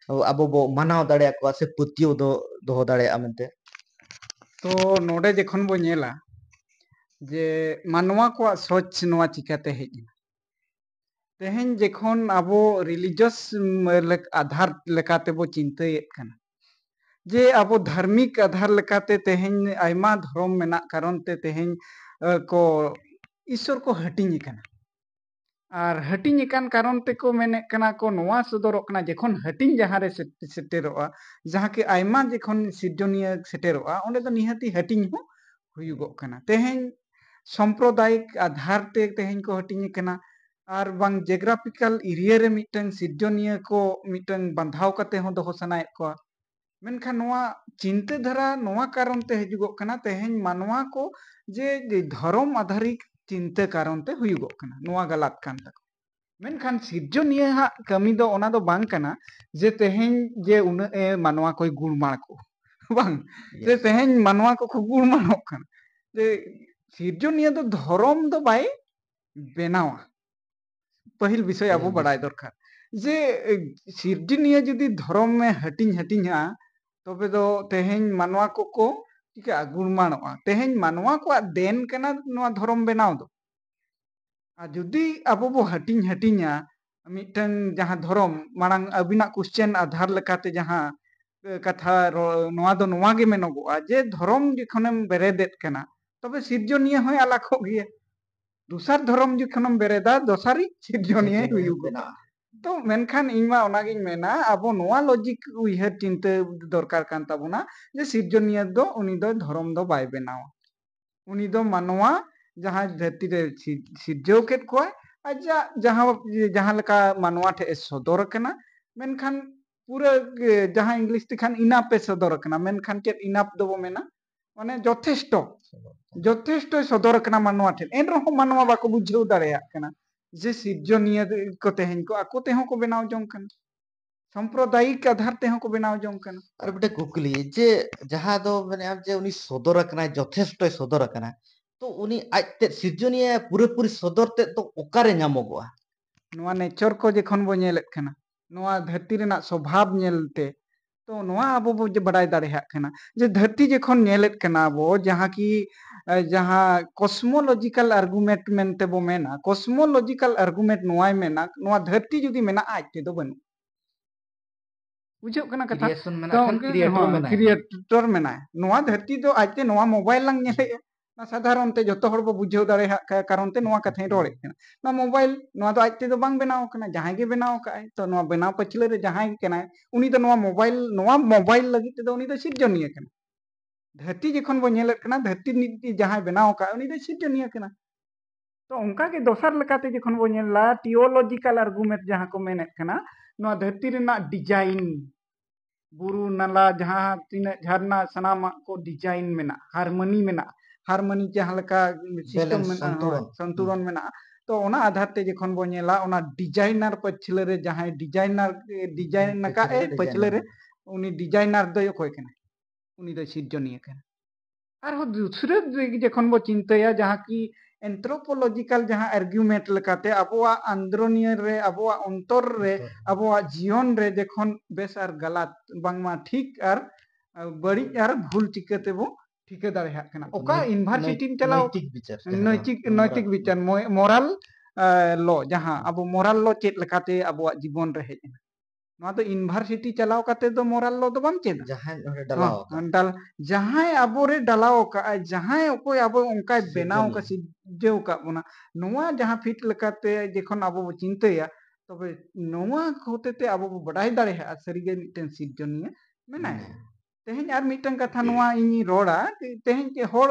ᱟᱵᱚ ᱵᱚ ᱢᱟᱱᱟᱣ ᱫᱟᱲᱮᱭᱟᱠᱚᱣᱟ ᱥᱮ ᱯᱟᱹᱛᱭᱟᱹᱣ ᱫᱚ ᱫᱚᱦᱚ ᱫᱟᱲᱮᱭᱟᱜᱼᱟ ᱢᱮᱱᱛᱮ? ᱛᱚ ᱱᱚᱰᱮ ᱡᱚᱠᱷᱚᱱ ᱵᱚ ᱧᱮᱞᱟ ᱡᱮ ᱢᱟᱱᱣᱟ ᱠᱚᱣᱟᱜ ᱥᱚᱪ ᱱᱚᱣᱟ ᱪᱤᱠᱟᱹᱛᱮ ᱦᱮᱡ ᱮᱱᱟ, ᱛᱮᱦᱮᱧ ᱡᱚᱠᱷᱚᱱ ᱟᱵᱚ ᱨᱤᱞᱤᱡᱤᱭᱟᱥ ᱟᱫᱷᱟᱨ ᱞᱮᱠᱟᱛᱮ ᱵᱚ ᱪᱤᱱᱛᱟᱹᱭᱮᱫ ᱠᱟᱱᱟ, ᱡᱮ ᱟᱵᱚ ᱫᱷᱟᱨᱢᱤᱠ ᱟᱫᱷᱟᱨ ᱞᱮᱠᱟᱛᱮ ᱛᱮᱦᱮᱧ ᱟᱭᱢᱟ ᱫᱷᱚᱨᱚᱢ ᱢᱮᱱᱟᱜ ᱠᱟᱨᱚᱱ ᱛᱮ ᱛᱮᱦᱮᱧ ᱠᱚ ᱤᱥᱚᱨ ᱠᱚ ᱦᱟᱹᱴᱤᱧ ᱟᱠᱟᱱᱟ᱾ ᱟᱨ ᱦᱟᱹᱴᱤᱧ ᱟᱠᱟᱱ ᱠᱟᱨᱚᱱ ᱛᱮᱠᱚ ᱢᱮᱱᱮᱫ ᱠᱟᱱᱟ ᱠᱚ, ᱱᱚᱣᱟ ᱥᱚᱫᱚᱨᱚᱜ ᱠᱟᱱᱟ ᱡᱚᱠᱷᱚᱱ ᱦᱟᱹᱴᱤᱧ ᱡᱟᱦᱟᱸ ᱨᱮ ᱥᱮᱴᱮᱨᱚᱜᱼᱟ, ᱡᱟᱦᱟᱸ ᱠᱤ ᱟᱭᱢᱟ ᱡᱚᱠᱷᱚᱱ ᱥᱤᱨᱡᱚᱱᱤᱭᱟᱹ ᱥᱮᱴᱮᱨᱚᱜᱼᱟ, ᱚᱸᱰᱮ ᱫᱚ ᱱᱤᱦᱟᱹᱛᱤ ᱦᱟᱹᱴᱤᱧ ᱦᱚᱸ ᱦᱩᱭᱩᱜᱚᱜ ᱠᱟᱱᱟ᱾ ᱛᱮᱦᱮᱧ ᱥᱟᱢᱯᱨᱚᱫᱟᱭᱤᱠ ᱟᱫᱷᱟᱨ ᱛᱮ ᱛᱮᱦᱮᱧ ᱠᱚ ᱦᱟᱹᱴᱤᱧ ᱟᱠᱟᱱᱟ, ᱟᱨ ᱵᱟᱝ ᱡᱮᱜᱽᱨᱟᱯᱷᱤᱠᱟᱞ ᱮᱨᱤᱭᱟ ᱨᱮ ᱢᱤᱫᱴᱟᱝ ᱥᱤᱨᱡᱚᱱᱤᱭᱟᱹ ᱠᱚ ᱢᱤᱫᱴᱟᱝ ᱵᱟᱸᱫᱷᱟᱣ ᱠᱟᱛᱮ ᱦᱚᱸ ᱫᱚᱦᱚ ᱥᱟᱱᱟᱭᱮᱫ ᱠᱚᱣᱟ᱾ ᱢᱮᱱᱠᱷᱟᱱ ᱱᱚᱣᱟ ᱪᱤᱱᱛᱟᱹ ᱫᱷᱟᱨᱟ ᱱᱚᱣᱟ ᱠᱟᱨᱚᱱ ᱛᱮ ᱦᱤᱡᱩᱜᱚᱜ ᱠᱟᱱᱟ, ᱛᱮᱦᱮᱧ ᱢᱟᱱᱣᱟ ᱠᱚ ᱡᱮ ᱫᱷᱚᱨᱚᱢ ᱟᱫᱷᱟᱨᱤᱠ ᱪᱤᱱᱛᱟᱹ ᱠᱟᱨᱚᱱ ᱛᱮ ᱦᱩᱭᱩᱜᱚᱜ ᱠᱟᱱᱟ, ᱱᱚᱣᱟ ᱜᱟᱞᱟᱛ ᱠᱟᱱ ᱛᱟᱠᱚ᱾ ᱢᱮᱱᱠᱷᱟᱱ ᱥᱤᱨᱡᱚᱱᱤᱭᱟᱹ ᱦᱟᱜ ᱠᱟᱹᱢᱤ ᱫᱚ ᱚᱱᱟ ᱫᱚ ᱵᱟᱝ ᱠᱟᱱᱟ ᱡᱮ ᱛᱮᱦᱮᱧ ᱡᱮ ᱩᱱᱟᱹᱜ ᱮ ᱢᱟᱱᱣᱟ ᱠᱚᱭ ᱜᱩᱲᱢᱟᱲ ᱠᱚ, ᱵᱟᱝ, ᱡᱮ ᱛᱮᱦᱮᱧ ᱢᱟᱱᱣᱟ ᱠᱚᱠᱚ ᱜᱩᱲᱢᱟᱲᱚᱜ ᱠᱟᱱᱟ᱾ ᱡᱮ ᱥᱤᱨᱡᱚᱱᱤᱭᱟᱹ ᱫᱚ ᱫᱷᱚᱨᱚᱢ ᱫᱚ ᱵᱟᱭ ᱵᱮᱱᱟᱣᱟ᱾ ᱯᱟᱹᱦᱤᱞ ᱵᱤᱥᱚᱭ ᱟᱵᱚ ᱵᱟᱲᱟᱭ ᱫᱚᱨᱠᱟᱨ ᱡᱮ ᱥᱤᱨᱡᱚᱱᱤᱭᱟᱹ ᱡᱩᱫᱤ ᱫᱷᱚᱨᱚᱢ ᱮ ᱦᱟᱹᱴᱤᱧ ᱦᱟᱹᱴᱤᱧᱟ, ᱛᱚᱵᱮ ᱫᱚ ᱛᱮᱦᱮᱧ ᱢᱟᱱᱣᱟ ᱠᱚᱠᱚ ᱪᱤᱠᱟᱹᱜᱼᱟ? ᱜᱩᱲᱢᱟᱲᱚᱜᱼᱟ᱾ ᱛᱮᱦᱮᱧ ᱢᱟᱱᱣᱟ ᱠᱚᱣᱟᱜ ᱫᱮᱱ ᱠᱟᱱᱟ ᱱᱚᱣᱟ ᱫᱷᱚᱨᱚᱢ ᱵᱮᱱᱟᱣ ᱫᱚ᱾ ᱟᱨ ᱡᱩᱫᱤ ᱟᱵᱚ ᱵᱚ ᱦᱟᱹᱴᱤᱧ ᱦᱟᱹᱴᱤᱧᱟ ᱢᱤᱫᱴᱟᱝ ᱡᱟᱦᱟᱸ ᱫᱷᱚᱨᱚᱢ, ᱢᱟᱲᱟᱝ ᱟᱹᱵᱤᱱᱟᱜ ᱠᱚᱥᱪᱮᱱ ᱟᱫᱷᱟᱨ ᱞᱮᱠᱟᱛᱮ ᱡᱟᱦᱟᱸ ᱠᱟᱛᱷᱟ ᱱᱚᱣᱟ ᱫᱚ ᱱᱚᱣᱟ ᱜᱮ ᱢᱮᱱᱚᱜᱚᱜᱼᱟ ᱡᱮ ᱫᱷᱚᱨᱚᱢ ᱡᱚᱠᱷᱚᱱᱮᱢ ᱵᱮᱨᱮᱫᱮᱫ ᱠᱟᱱᱟ, ᱛᱚᱵᱮ ᱥᱤᱨᱡᱚᱱᱤᱭᱟᱹ ᱦᱚᱸᱭ ᱟᱞᱟᱜᱚᱜ ᱜᱮᱭᱟ᱾ ᱫᱚᱥᱟᱨ ᱫᱷᱚᱨᱚᱢ ᱡᱚᱠᱷᱚᱱᱮᱢ ᱵᱮᱨᱮᱫᱟ, ᱫᱚᱥᱟᱨᱤᱡ ᱥᱤᱨᱡᱚᱱᱤᱭᱟᱹᱭ ᱦᱩᱭᱩᱜᱼᱟ᱾ ᱛᱚ ᱢᱮᱱᱠᱷᱟᱱ ᱤᱧ ᱢᱟ ᱚᱱᱟᱜᱤᱧ ᱢᱮᱱᱟ, ᱟᱵᱚ ᱱᱚᱣᱟ ᱞᱚᱡᱤᱠ ᱩᱭᱦᱟᱹᱨ ᱪᱤᱱᱛᱟᱹ ᱫᱚᱨᱠᱟᱨ ᱠᱟᱱ ᱛᱟᱵᱚᱱᱟ ᱡᱮ ᱥᱤᱨᱡᱚᱱᱤᱭᱟᱹ ᱫᱚ ᱩᱱᱤ ᱫᱚ ᱫᱷᱚᱨᱚᱢ ᱫᱚ ᱵᱟᱭ ᱵᱮᱱᱟᱣᱟ᱾ ᱩᱱᱤ ᱫᱚ ᱢᱟᱱᱣᱟ ᱡᱟᱦᱟᱸ ᱫᱷᱟᱹᱨᱛᱤ ᱨᱮ ᱥᱤᱨ-, ᱥᱤᱨᱡᱟᱹᱣ ᱠᱮᱫ ᱠᱚᱣᱟᱭ, ᱟᱡᱟᱜ ᱡᱟᱦᱟᱸ, ᱡᱟᱦᱟᱸ ᱞᱮᱠᱟ ᱢᱟᱱᱣᱟ ᱴᱷᱮᱱ ᱮ ᱥᱚᱫᱚᱨ ᱟᱠᱟᱱᱟ, ᱢᱮᱱᱠᱷᱟᱱ ᱯᱩᱨᱟᱹ ᱜᱮ ᱡᱟᱦᱟᱸ ᱤᱝᱞᱤᱥ ᱛᱮᱠᱷᱟᱱ ᱤᱱᱟᱯ ᱮ ᱥᱚᱫᱚᱨ ᱟᱠᱟᱱᱟ, ᱢᱮᱱᱠᱷᱟᱱ ᱪᱮᱫ ᱤᱱᱟᱯ ᱫᱚᱵᱚ ᱢᱮᱱᱟ? ᱢᱟᱱᱮ ᱡᱚᱛᱷᱮᱥᱴᱚ, ᱡᱚᱛᱷᱮᱥᱴᱚᱭ ᱥᱚᱫᱚᱨ ᱟᱠᱟᱱᱟ ᱢᱟᱱᱣᱟ ᱴᱷᱮᱱ, ᱮᱱ ᱨᱮᱦᱚᱸ ᱢᱟᱱᱣᱟ ᱵᱟᱠᱚ ᱵᱩᱡᱷᱟᱹᱣ ᱫᱟᱲᱮᱭᱟᱜ ᱠᱟᱱᱟ ᱡᱮ ᱥᱤᱨᱡᱚᱱᱤᱭᱟᱹ ᱠᱚ ᱛᱮᱦᱮᱧ ᱠᱚ ᱟᱠᱚ ᱛᱮᱦᱚᱸ ᱠᱚ ᱵᱮᱱᱟᱣ ᱡᱚᱝ ᱠᱟᱱᱟ, ᱥᱟᱢᱯᱨᱚᱫᱟᱭᱤᱠ ᱟᱫᱷᱟᱨ ᱛᱮᱦᱚᱸ ᱠᱚ ᱵᱮᱱᱟᱣ ᱡᱚᱝ ᱠᱟᱱᱟ᱾ ᱟᱨ ᱢᱤᱫᱴᱮᱱ ᱠᱩᱠᱞᱤ, ᱡᱮ ᱡᱟᱦᱟᱸ ᱫᱚ ᱢᱮᱱᱮᱫ ᱟᱢ ᱡᱮ ᱩᱱᱤ ᱥᱚᱫᱚᱨ ᱟᱠᱟᱱᱟᱭ, ᱡᱚᱛᱷᱮᱥᱴᱚᱭ ᱥᱚᱫᱚᱨ ᱟᱠᱟᱱᱟ, ᱛᱚ ᱩᱱᱤ ᱟᱡ ᱛᱮᱫ ᱥᱤᱨᱡᱚᱱᱤᱭᱟᱹ ᱯᱩᱨᱟᱹᱯᱩᱨᱤ ᱥᱚᱫᱚᱨ ᱛᱮᱫ ᱫᱚ ᱚᱠᱟᱨᱮ ᱧᱟᱢᱚᱜᱚᱜᱼᱟ? ᱱᱚᱣᱟ ᱱᱮᱪᱚᱨ ᱠᱚ ᱡᱚᱠᱷᱚᱱ ᱵᱚ ᱧᱮᱞᱮᱫ ᱠᱟᱱᱟ, ᱱᱚᱣᱟ ᱫᱷᱟᱹᱨᱛᱤ ᱨᱮᱱᱟᱜ ᱥᱚᱵᱷᱟᱵ ᱧᱮᱞᱛᱮ, ᱛᱚ ᱱᱚᱣᱟ ᱟᱵᱚ ᱵᱚ ᱡᱮ ᱵᱟᱰᱟᱭ ᱫᱟᱲᱮᱭᱟᱜ ᱠᱟᱱᱟ ᱡᱮ ᱫᱷᱟᱹᱨᱛᱤ ᱡᱚᱠᱷᱚᱱ ᱧᱮᱞᱮᱫ ᱠᱟᱱᱟ ᱵᱚ, ᱡᱟᱦᱟᱸ ᱠᱤ ᱮ, ᱡᱟᱦᱟᱸ ᱠᱚᱥᱢᱳᱞᱚᱡᱤᱠᱟᱞ ᱟᱨᱜᱩᱢᱮᱱᱴ ᱢᱮᱱᱛᱮ ᱵᱚ ᱢᱮᱱᱟ, ᱠᱚᱥᱢᱳᱞᱚᱡᱤᱠᱟᱞ ᱟᱨᱜᱩᱢᱮᱱᱴ ᱱᱚᱣᱟᱭ ᱢᱮᱱᱟ, ᱱᱚᱣᱟ ᱫᱷᱟᱹᱨᱛᱤ ᱡᱩᱫᱤ ᱢᱮᱱᱟᱜᱼᱟ, ᱟᱡ ᱛᱮᱫᱚ ᱵᱟᱹᱱᱩᱜ᱾ ᱵᱩᱡᱷᱟᱹᱜ ᱠᱟᱱᱟ ᱠᱟᱛᱷᱟ? Creation ᱢᱮᱱᱟᱜ ᱠᱷᱟᱱ creator ᱦᱚᱸ, ᱢᱮᱱᱟᱭᱟ᱾ Creator ᱢᱮᱱᱟᱭᱟ᱾ ᱱᱚᱣᱟ ᱫᱷᱟᱹᱨᱛᱤ ᱫᱚ ᱟᱡᱛᱮ, ᱱᱚᱣᱟ ᱢᱳᱵᱟᱭᱤᱞ ᱞᱟᱝ ᱧᱮᱞᱮᱫᱼᱟ, ᱚᱱᱟ ᱥᱟᱫᱷᱟᱨᱚᱱ ᱛᱮ ᱡᱚᱛᱚ ᱦᱚᱲ ᱵᱚ ᱵᱩᱡᱷᱟᱹᱣ ᱫᱟᱲᱮᱭᱟᱜ ᱠᱟ-, ᱠᱟᱨᱚᱱ ᱛᱮ ᱱᱚᱣᱟ ᱠᱟᱛᱷᱟᱧ ᱨᱚᱲᱮᱫ ᱠᱟᱱᱟ᱾ ᱱᱚᱣᱟ ᱢᱳᱵᱟᱭᱤᱞ, ᱱᱚᱣᱟ ᱫᱚ ᱟᱡ ᱛᱮᱫᱚ ᱵᱟᱝ ᱵᱮᱱᱟᱣ ᱟᱠᱟᱱᱟ, ᱡᱟᱦᱟᱸᱭ ᱜᱮ ᱵᱮᱱᱟᱣ ᱟᱠᱟᱫᱼᱟᱭ᱾ ᱛᱚ ᱱᱚᱣᱟ ᱵᱮᱱᱟᱣ ᱯᱟᱹᱪᱷᱞᱟᱹ ᱨᱮ ᱡᱟᱦᱟᱸᱭ ᱠᱟᱱᱟᱭ, ᱩᱱᱤ ᱫᱚ ᱱᱚᱣᱟ ᱢᱳᱵᱟᱭᱤᱞ, ᱱᱚᱣᱟ ᱢᱳᱵᱟᱭᱤᱞ ᱞᱟᱹᱜᱤᱫ ᱛᱮᱫᱚ ᱩᱱᱤ ᱫᱚ ᱥᱤᱨᱡᱚᱱᱤᱭᱟᱹ ᱠᱟᱱᱟ᱾ ᱫᱷᱟᱹᱨᱛᱤ ᱡᱚᱠᱷᱚᱱ ᱵᱚ ᱧᱮᱞᱮᱫ ᱠᱟᱱᱟ, ᱫᱷᱟᱹᱨᱛᱤ ᱱᱤᱛ ᱡᱟᱦᱟᱸᱭ ᱵᱮᱱᱟᱣ ᱟᱠᱟᱫ, ᱩᱱᱤ ᱫᱚ ᱥᱤᱨᱡᱚᱱᱤᱭᱟᱹ ᱠᱟᱱᱟ᱾ ᱛᱚ ᱚᱱᱠᱟ ᱜᱮ ᱫᱚᱥᱟᱨ ᱞᱮᱠᱟᱛᱮ ᱡᱚᱠᱷᱚᱱ ᱵᱚ ᱧᱮᱞᱟ, ᱴᱤᱭᱳᱞᱚᱡᱤᱠᱟᱞ ᱟᱨᱜᱩᱢᱮᱱᱴ ᱡᱟᱦᱟᱸ ᱠᱚ ᱢᱮᱱᱮᱫ ᱠᱟᱱᱟ, ᱱᱚᱣᱟ ᱫᱷᱟᱹᱨᱛᱤ ᱨᱮᱱᱟᱜ ᱰᱤᱡᱟᱭᱤᱱ, ᱵᱩᱨᱩ ᱱᱟᱞᱟ, ᱡᱟᱦᱟᱸ ᱛᱤᱱᱟᱹᱜ ᱡᱷᱟᱨᱱᱟ, ᱥᱟᱱᱟᱢᱟᱜ ᱠᱚ ᱰᱤᱡᱟᱭᱤᱱ ᱢᱮᱱᱟᱜᱼᱟ, ᱦᱟᱨᱢᱚᱱᱤ ᱢᱮᱱᱟᱜᱼᱟ, ᱦᱟᱨᱢᱚᱱᱤ ᱡᱟᱦᱟᱸ ᱞᱮᱠᱟ ᱥᱤᱥᱴᱮᱢ Balance, ᱢᱮᱱᱟᱜᱼᱟ, ᱥᱚᱱᱛᱩᱞᱚᱱ᱾ ᱦᱳᱭ, ᱥᱚᱱᱛᱩᱞᱚᱱ ᱢᱮᱱᱟᱜᱼᱟ᱾ ᱛᱚ ᱚᱱᱟ ᱟᱫᱷᱟᱨ ᱛᱮ ᱡᱚᱠᱷᱚᱱ ᱵᱚ ᱧᱮᱞᱟ, ᱚᱱᱟ ᱰᱤᱡᱟᱭᱱᱟᱨ ᱯᱟᱹᱪᱷᱞᱟᱹ ᱨᱮ ᱡᱟᱦᱟᱸᱭ ᱰᱤᱡᱟᱭᱱᱟᱨ, ᱰᱤᱡᱟᱭᱤᱱ ᱟᱠᱟᱫ ᱮ ᱯᱟᱹᱪᱷᱞᱟᱹ ᱨᱮ, ᱰᱤᱡᱟᱭᱱᱟᱨ᱾ ᱩᱱᱤ ᱰᱤᱡᱟᱭᱱᱟᱨ ᱫᱚᱭ ᱚᱠᱚᱭ ᱠᱟᱱᱟᱭ? ᱩᱱᱤ ᱫᱚᱭ ᱥᱤᱨᱡᱚᱱᱤᱭᱟᱹ ᱠᱟᱱᱟ᱾ ᱟᱨᱦᱚᱸ ᱫᱩᱥᱨᱟᱹ ᱫᱤᱠ ᱡᱚᱠᱷᱚᱱ ᱵᱚ ᱪᱤᱱᱛᱟᱹᱭᱟ, ᱡᱟᱦᱟᱸ ᱠᱤ ᱮᱱᱛᱷᱨᱳᱯᱳᱞᱚᱡᱤᱠᱟᱞ ᱡᱟᱦᱟᱸ ᱟᱨᱜᱩᱢᱮᱱᱴ ᱞᱮᱠᱟᱛᱮ ᱟᱵᱚᱣᱟᱜ ᱟᱱᱫᱨᱚᱱᱤᱭᱟᱹ ᱨᱮ, ᱟᱵᱚᱣᱟᱜ ᱚᱱᱛᱚᱨ ᱨᱮ, ᱚᱱᱛᱚᱨ᱾ ᱟᱵᱚᱣᱟᱜ ᱡᱤᱭᱚᱱ ᱨᱮ ᱡᱚᱠᱷᱚᱱ ᱵᱮᱥ ᱟᱨ ᱜᱟᱞᱟᱛ, ᱵᱟᱝᱢᱟ ᱴᱷᱤᱠ ᱟᱨ, ᱟᱨ ᱵᱟᱹᱲᱤᱡ ᱟᱨ ᱵᱷᱩᱞ ᱪᱤᱠᱟᱹ ᱛᱮᱵᱚ ᱴᱷᱤᱠᱟᱹ ᱫᱟᱲᱮᱭᱟᱜ ᱠᱟᱱᱟ? ᱚᱠᱟ ᱱᱚᱭ-, ᱤᱭᱩᱱᱤᱵᱷᱟᱨᱥᱤᱴᱤᱢ ᱱᱚᱭ-, ᱪᱟᱞᱟᱣ, ᱱᱚᱭᱛᱤᱠ ᱵᱤᱪᱟᱹᱨ, ᱡᱟᱦᱟᱸ ᱫᱚ ᱱᱚᱭᱛᱤᱠ, moral᱾ ᱱᱚᱭᱛᱤᱠ ᱵᱤᱪᱟᱹᱨ, ᱢᱚ-, ᱢᱚᱨᱟᱞ, ᱮ, ᱞᱚ, ᱡᱟᱦᱟᱸ ᱦᱩᱸ᱾ ᱟᱵᱚ ᱢᱚᱨᱟᱞ ᱞᱚ ᱪᱮᱫ ᱞᱮᱠᱟᱛᱮ ᱟᱵᱚᱣᱟᱜ ᱡᱤᱵᱚᱱ ᱨᱮ ᱦᱮᱡ ᱮᱱᱟ? ᱱᱚᱣᱟ ᱫᱚ ᱤᱭᱩᱱᱤᱵᱷᱟᱨᱥᱤᱴᱤ ᱪᱟᱞᱟᱣ ᱠᱟᱛᱮ ᱫᱚ ᱢᱚᱨᱟᱞ ᱞᱚ ᱫᱚ ᱵᱟᱢ ᱪᱮᱫᱟ᱾ ᱡᱟᱦᱟᱸᱭ ᱱᱚᱰᱮ ᱰᱟᱞᱟᱣ ᱦᱚᱸ, ᱟᱠᱟᱫ᱾ ᱰᱟᱞ-, ᱡᱟᱦᱟᱸᱭ ᱟᱵᱚᱨᱮ ᱰᱟᱞᱟᱣ ᱟᱠᱟᱫᱼᱟᱭ, ᱡᱟᱦᱟᱸᱭ ᱚᱠᱚᱭ ᱟᱵᱚ ᱚᱱᱠᱟᱭ ᱵᱮᱱᱟᱣ ᱟᱠᱟᱫ, ᱥᱤᱨᱡᱚᱱᱤᱭᱟᱹ᱾ ᱥᱤᱨᱡᱟᱹᱣ ᱟᱠᱟᱫ ᱵᱚᱱᱟ, ᱱᱚᱣᱟ ᱡᱟᱦᱟᱸ ᱯᱷᱤᱴ ᱞᱮᱠᱟᱛᱮ ᱡᱚᱠᱷᱚᱱ ᱟᱵᱚ ᱵᱚ ᱪᱤᱱᱛᱟᱹᱭᱟ, ᱛᱚᱵᱮ ᱱᱚᱣᱟ ᱦᱚᱛᱮᱛᱮ ᱟᱵᱚ ᱵᱚ ᱵᱟᱰᱟᱭ ᱫᱟᱲᱮᱭᱟᱜᱼᱟ ᱥᱟᱹᱨᱤᱜᱮ ᱢᱤᱫᱴᱮᱱ ᱥᱤᱨᱡᱚᱱᱤᱭᱟᱹ ᱢᱮᱱᱟᱭᱟ᱾ ᱢᱮᱱᱟᱭᱟ᱾ ᱛᱮᱦᱮᱧ ᱟᱨ ᱢᱤᱫᱴᱟᱝ ᱠᱟᱛᱷᱟ ᱱᱚᱣᱟ ᱤᱧᱤᱧ ᱨᱚᱲᱟ, ᱛᱮᱦᱮᱧ ᱡᱮ ᱦᱚᱲ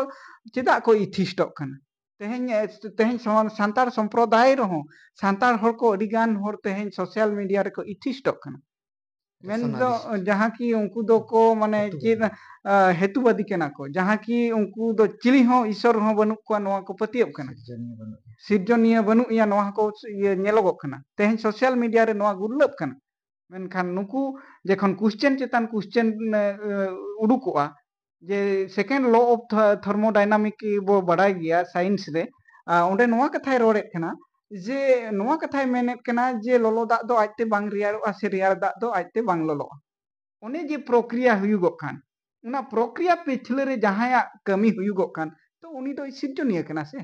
ᱪᱮᱫᱟᱜ ᱠᱚ ᱮᱛᱷᱤᱥᱴᱚᱜ ᱠᱟᱱᱟ? ᱛᱮᱦᱮᱧ ᱛᱮᱦᱮᱧ ᱥᱟᱱᱛᱟᱲ ᱥᱚᱢᱯᱨᱚᱫᱟᱭ ᱨᱮᱦᱚᱸ ᱥᱟᱱᱛᱟᱲ ᱦᱚᱲ ᱠᱚ ᱟᱹᱰᱤ ᱜᱟᱱ ᱦᱚᱲ ᱛᱮᱦᱮᱧ ᱥᱳᱥᱟᱞ ᱢᱤᱰᱤᱭᱟ ᱨᱮᱠᱚ ᱮᱛᱷᱤᱥᱴᱚᱜ ᱠᱟᱱᱟ᱾ ᱢᱮᱱᱫᱚ ᱡᱟᱦᱟᱸ ᱠᱤ ᱩᱱᱠᱩ ᱫᱚᱠᱚ ᱢᱟᱱᱮ ᱪᱮᱫ ᱦᱮᱛᱩᱵᱟᱫᱤ ᱠᱟᱱᱟ ᱠᱚ, ᱡᱟᱦᱟᱸ ᱠᱤ ᱩᱱᱠᱩ ᱫᱚ ᱪᱤᱞᱤ ᱦᱚᱸ ᱤᱥᱚᱨ ᱦᱚᱸ ᱵᱟᱹᱱᱩᱜ ᱠᱚᱣᱟ, ᱱᱚᱣᱟ ᱠᱚ ᱯᱟᱹᱛᱭᱟᱹᱜ ᱠᱟᱱᱟ᱾ ᱥᱤᱨᱡᱚᱱᱤᱭᱟᱹ ᱵᱟᱹᱱᱩᱜ ᱮᱭᱟ, ᱱᱚᱣᱟ ᱦᱚᱸᱠᱚ ᱤᱭᱟᱹ ᱧᱮᱞᱚᱜᱚᱜ ᱠᱟᱱᱟ᱾ ᱛᱮᱦᱮᱧ ᱥᱳᱥᱟᱞ ᱢᱤᱰᱤᱭᱟ ᱨᱮ ᱱᱚᱣᱟ ᱜᱩᱨᱞᱟᱹᱜ ᱠᱟᱱᱟ᱾ ᱢᱮᱱᱠᱷᱟᱱ ᱱᱩᱠᱩ ᱡᱚᱠᱷᱚᱱ ᱠᱩᱥᱪᱮᱱ ᱪᱮᱛᱟᱱ ᱠᱩᱥᱪᱮᱱ ᱩᱰᱩᱠᱚᱜᱼᱟ, ᱡᱮ second law of thermodynamic ᱵᱚ ᱵᱟᱲᱟᱭ ᱜᱮᱭᱟ ᱥᱟᱭᱮᱱᱥ ᱨᱮ, ᱚᱸᱰᱮ ᱱᱚᱣᱟ ᱠᱟᱛᱷᱟᱭ ᱨᱚᱲᱮᱫ ᱠᱟᱱᱟ ᱡᱮ ᱱᱚᱣᱟ ᱠᱟᱛᱷᱟᱭ ᱢᱮᱱᱮᱫ ᱠᱟᱱᱟ ᱡᱮ ᱞᱚᱞᱚ ᱫᱟᱜ ᱫᱚ ᱟᱡᱛᱮ ᱵᱟᱝ ᱨᱮᱭᱟᱲᱚᱜᱼᱟ ᱥᱮ ᱨᱮᱭᱟᱲ ᱫᱟᱜ ᱫᱚ ᱟᱡᱛᱮ ᱵᱟᱝ ᱞᱚᱞᱚᱜᱼᱟ᱾ ᱚᱱᱮ ᱡᱮ ᱯᱨᱚᱠᱨᱤᱭᱟ ᱦᱩᱭᱩᱜᱚᱜ ᱠᱟᱱ, ᱚᱱᱟ ᱯᱨᱚᱠᱨᱤᱭᱟ ᱯᱤᱪᱷᱞᱟᱹ ᱨᱮ ᱡᱟᱦᱟᱸᱭᱟᱜ ᱠᱟᱹᱢᱤ ᱦᱩᱭᱩᱜᱚᱜ ᱠᱟᱱ, ᱛᱚ ᱩᱱᱤ ᱫᱚ ᱥᱤᱨᱡᱚᱱᱤᱭᱟᱹ ᱠᱟᱱᱟ ᱥᱮ᱾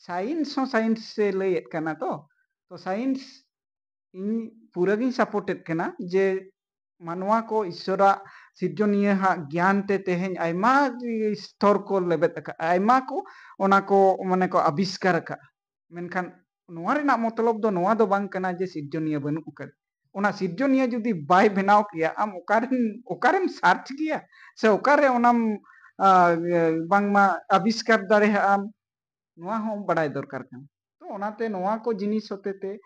ᱥᱟᱭᱮᱱᱥ ᱦᱚᱸ ᱥᱟᱭᱮᱱᱥ ᱮ ᱞᱟᱹᱭᱮᱫ ᱠᱟᱱᱟ᱾ ᱛᱚ ᱛᱚ ᱥᱟᱭᱮᱱᱥ ᱤᱧ ᱯᱩᱨᱟᱹ ᱜᱤᱧ ᱥᱟᱯᱳᱨᱴᱮᱫ ᱠᱟᱱᱟ ᱡᱮ ᱢᱟᱱᱣᱟ ᱠᱚ ᱤᱥᱥᱚᱨᱟᱜ ᱥᱤᱨᱡᱚᱱᱤᱭᱟᱹ ᱦᱟᱜ ᱜᱮᱭᱟᱱ ᱛᱮ ᱛᱮᱦᱮᱧ ᱟᱭᱢᱟ ᱥᱛᱚᱨ ᱠᱚ ᱞᱮᱵᱮᱫ ᱟᱠᱟᱫᱼᱟ, ᱟᱭᱢᱟ ᱠᱚ ᱚᱱᱟ ᱠᱚ ᱢᱟᱱᱮ ᱠᱚ ᱟᱵᱤᱥᱠᱟᱨ ᱟᱠᱟᱫᱼᱟ᱾ ᱢᱮᱱᱠᱷᱟᱱ ᱱᱚᱣᱟ ᱨᱮᱱᱟᱜ ᱢᱚᱛᱞᱚᱵ ᱫᱚ ᱱᱚᱣᱟ ᱫᱚ ᱵᱟᱝ ᱠᱟᱱᱟ ᱡᱮ ᱥᱤᱨᱡᱚᱱᱤᱭᱟᱹ ᱵᱟᱹᱱᱩᱜ ᱟᱠᱟᱫ᱾ ᱚᱱᱟ ᱥᱤᱨᱡᱚᱱᱤᱭᱟᱹ ᱡᱩᱫᱤ ᱵᱟᱭ ᱵᱮᱱᱟᱣ ᱠᱮᱭᱟ, ᱟᱢ ᱚᱠᱟᱨᱮᱢ ᱚᱠᱟᱨᱮᱢ ᱥᱟᱨᱪ ᱠᱮᱭᱟ ᱥᱮ ᱚᱠᱟᱨᱮ ᱚᱱᱟᱢ ᱵᱟᱝᱢᱟ ᱟᱵᱤᱥᱠᱟᱨ ᱫᱟᱲᱮᱭᱟᱜᱼᱟᱢ, ᱱᱚᱣᱟ ᱦᱚᱸ ᱵᱟᱲᱟᱭ ᱫᱚᱨᱠᱟᱨ ᱠᱟᱱᱟ᱾ ᱛᱚ ᱚᱱᱟᱛᱮ ᱱᱚᱣᱟ ᱠᱚ ᱡᱤᱱᱤᱥ ᱦᱚᱛᱮᱛᱮ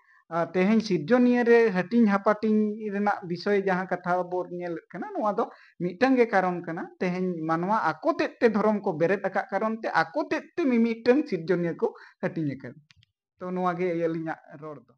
ᱛᱮᱦᱮᱧ ᱥᱤᱨᱡᱚᱱᱤᱭᱟᱹ ᱨᱮ ᱦᱟᱹᱴᱤᱧ ᱦᱟᱯᱟᱴᱤᱧ ᱨᱮᱱᱟᱜ ᱵᱤᱥᱚᱭ ᱡᱟᱦᱟᱸ ᱠᱟᱛᱷᱟ ᱵᱚᱱ ᱧᱮᱞᱮᱫ ᱠᱟᱱᱟ, ᱱᱚᱣᱟ ᱫᱚ ᱢᱤᱫᱴᱟᱝ ᱜᱮ ᱠᱟᱨᱚᱱ ᱠᱟᱱᱟ᱾ ᱛᱮᱦᱮᱧ ᱢᱟᱱᱣᱟ ᱟᱠᱚ ᱛᱮᱫ ᱛᱮ ᱫᱷᱚᱨᱚᱢ ᱠᱚ ᱵᱮᱨᱮᱫ ᱟᱠᱟᱫ ᱠᱟᱨᱚᱱ ᱛᱮ ᱟᱠᱚ ᱛᱮᱫ ᱛᱮ ᱢᱤᱢᱤᱫᱴᱟᱝ ᱥᱤᱨᱡᱚᱱᱤᱭᱟᱹ ᱠᱚ ᱦᱟᱹᱴᱤᱧ ᱟᱠᱟᱫᱟ᱾ ᱛᱚ ᱱᱚᱣᱟ ᱜᱮ ᱟᱹᱞᱤᱧᱟᱜ ᱨᱚᱲ ᱫᱚ᱾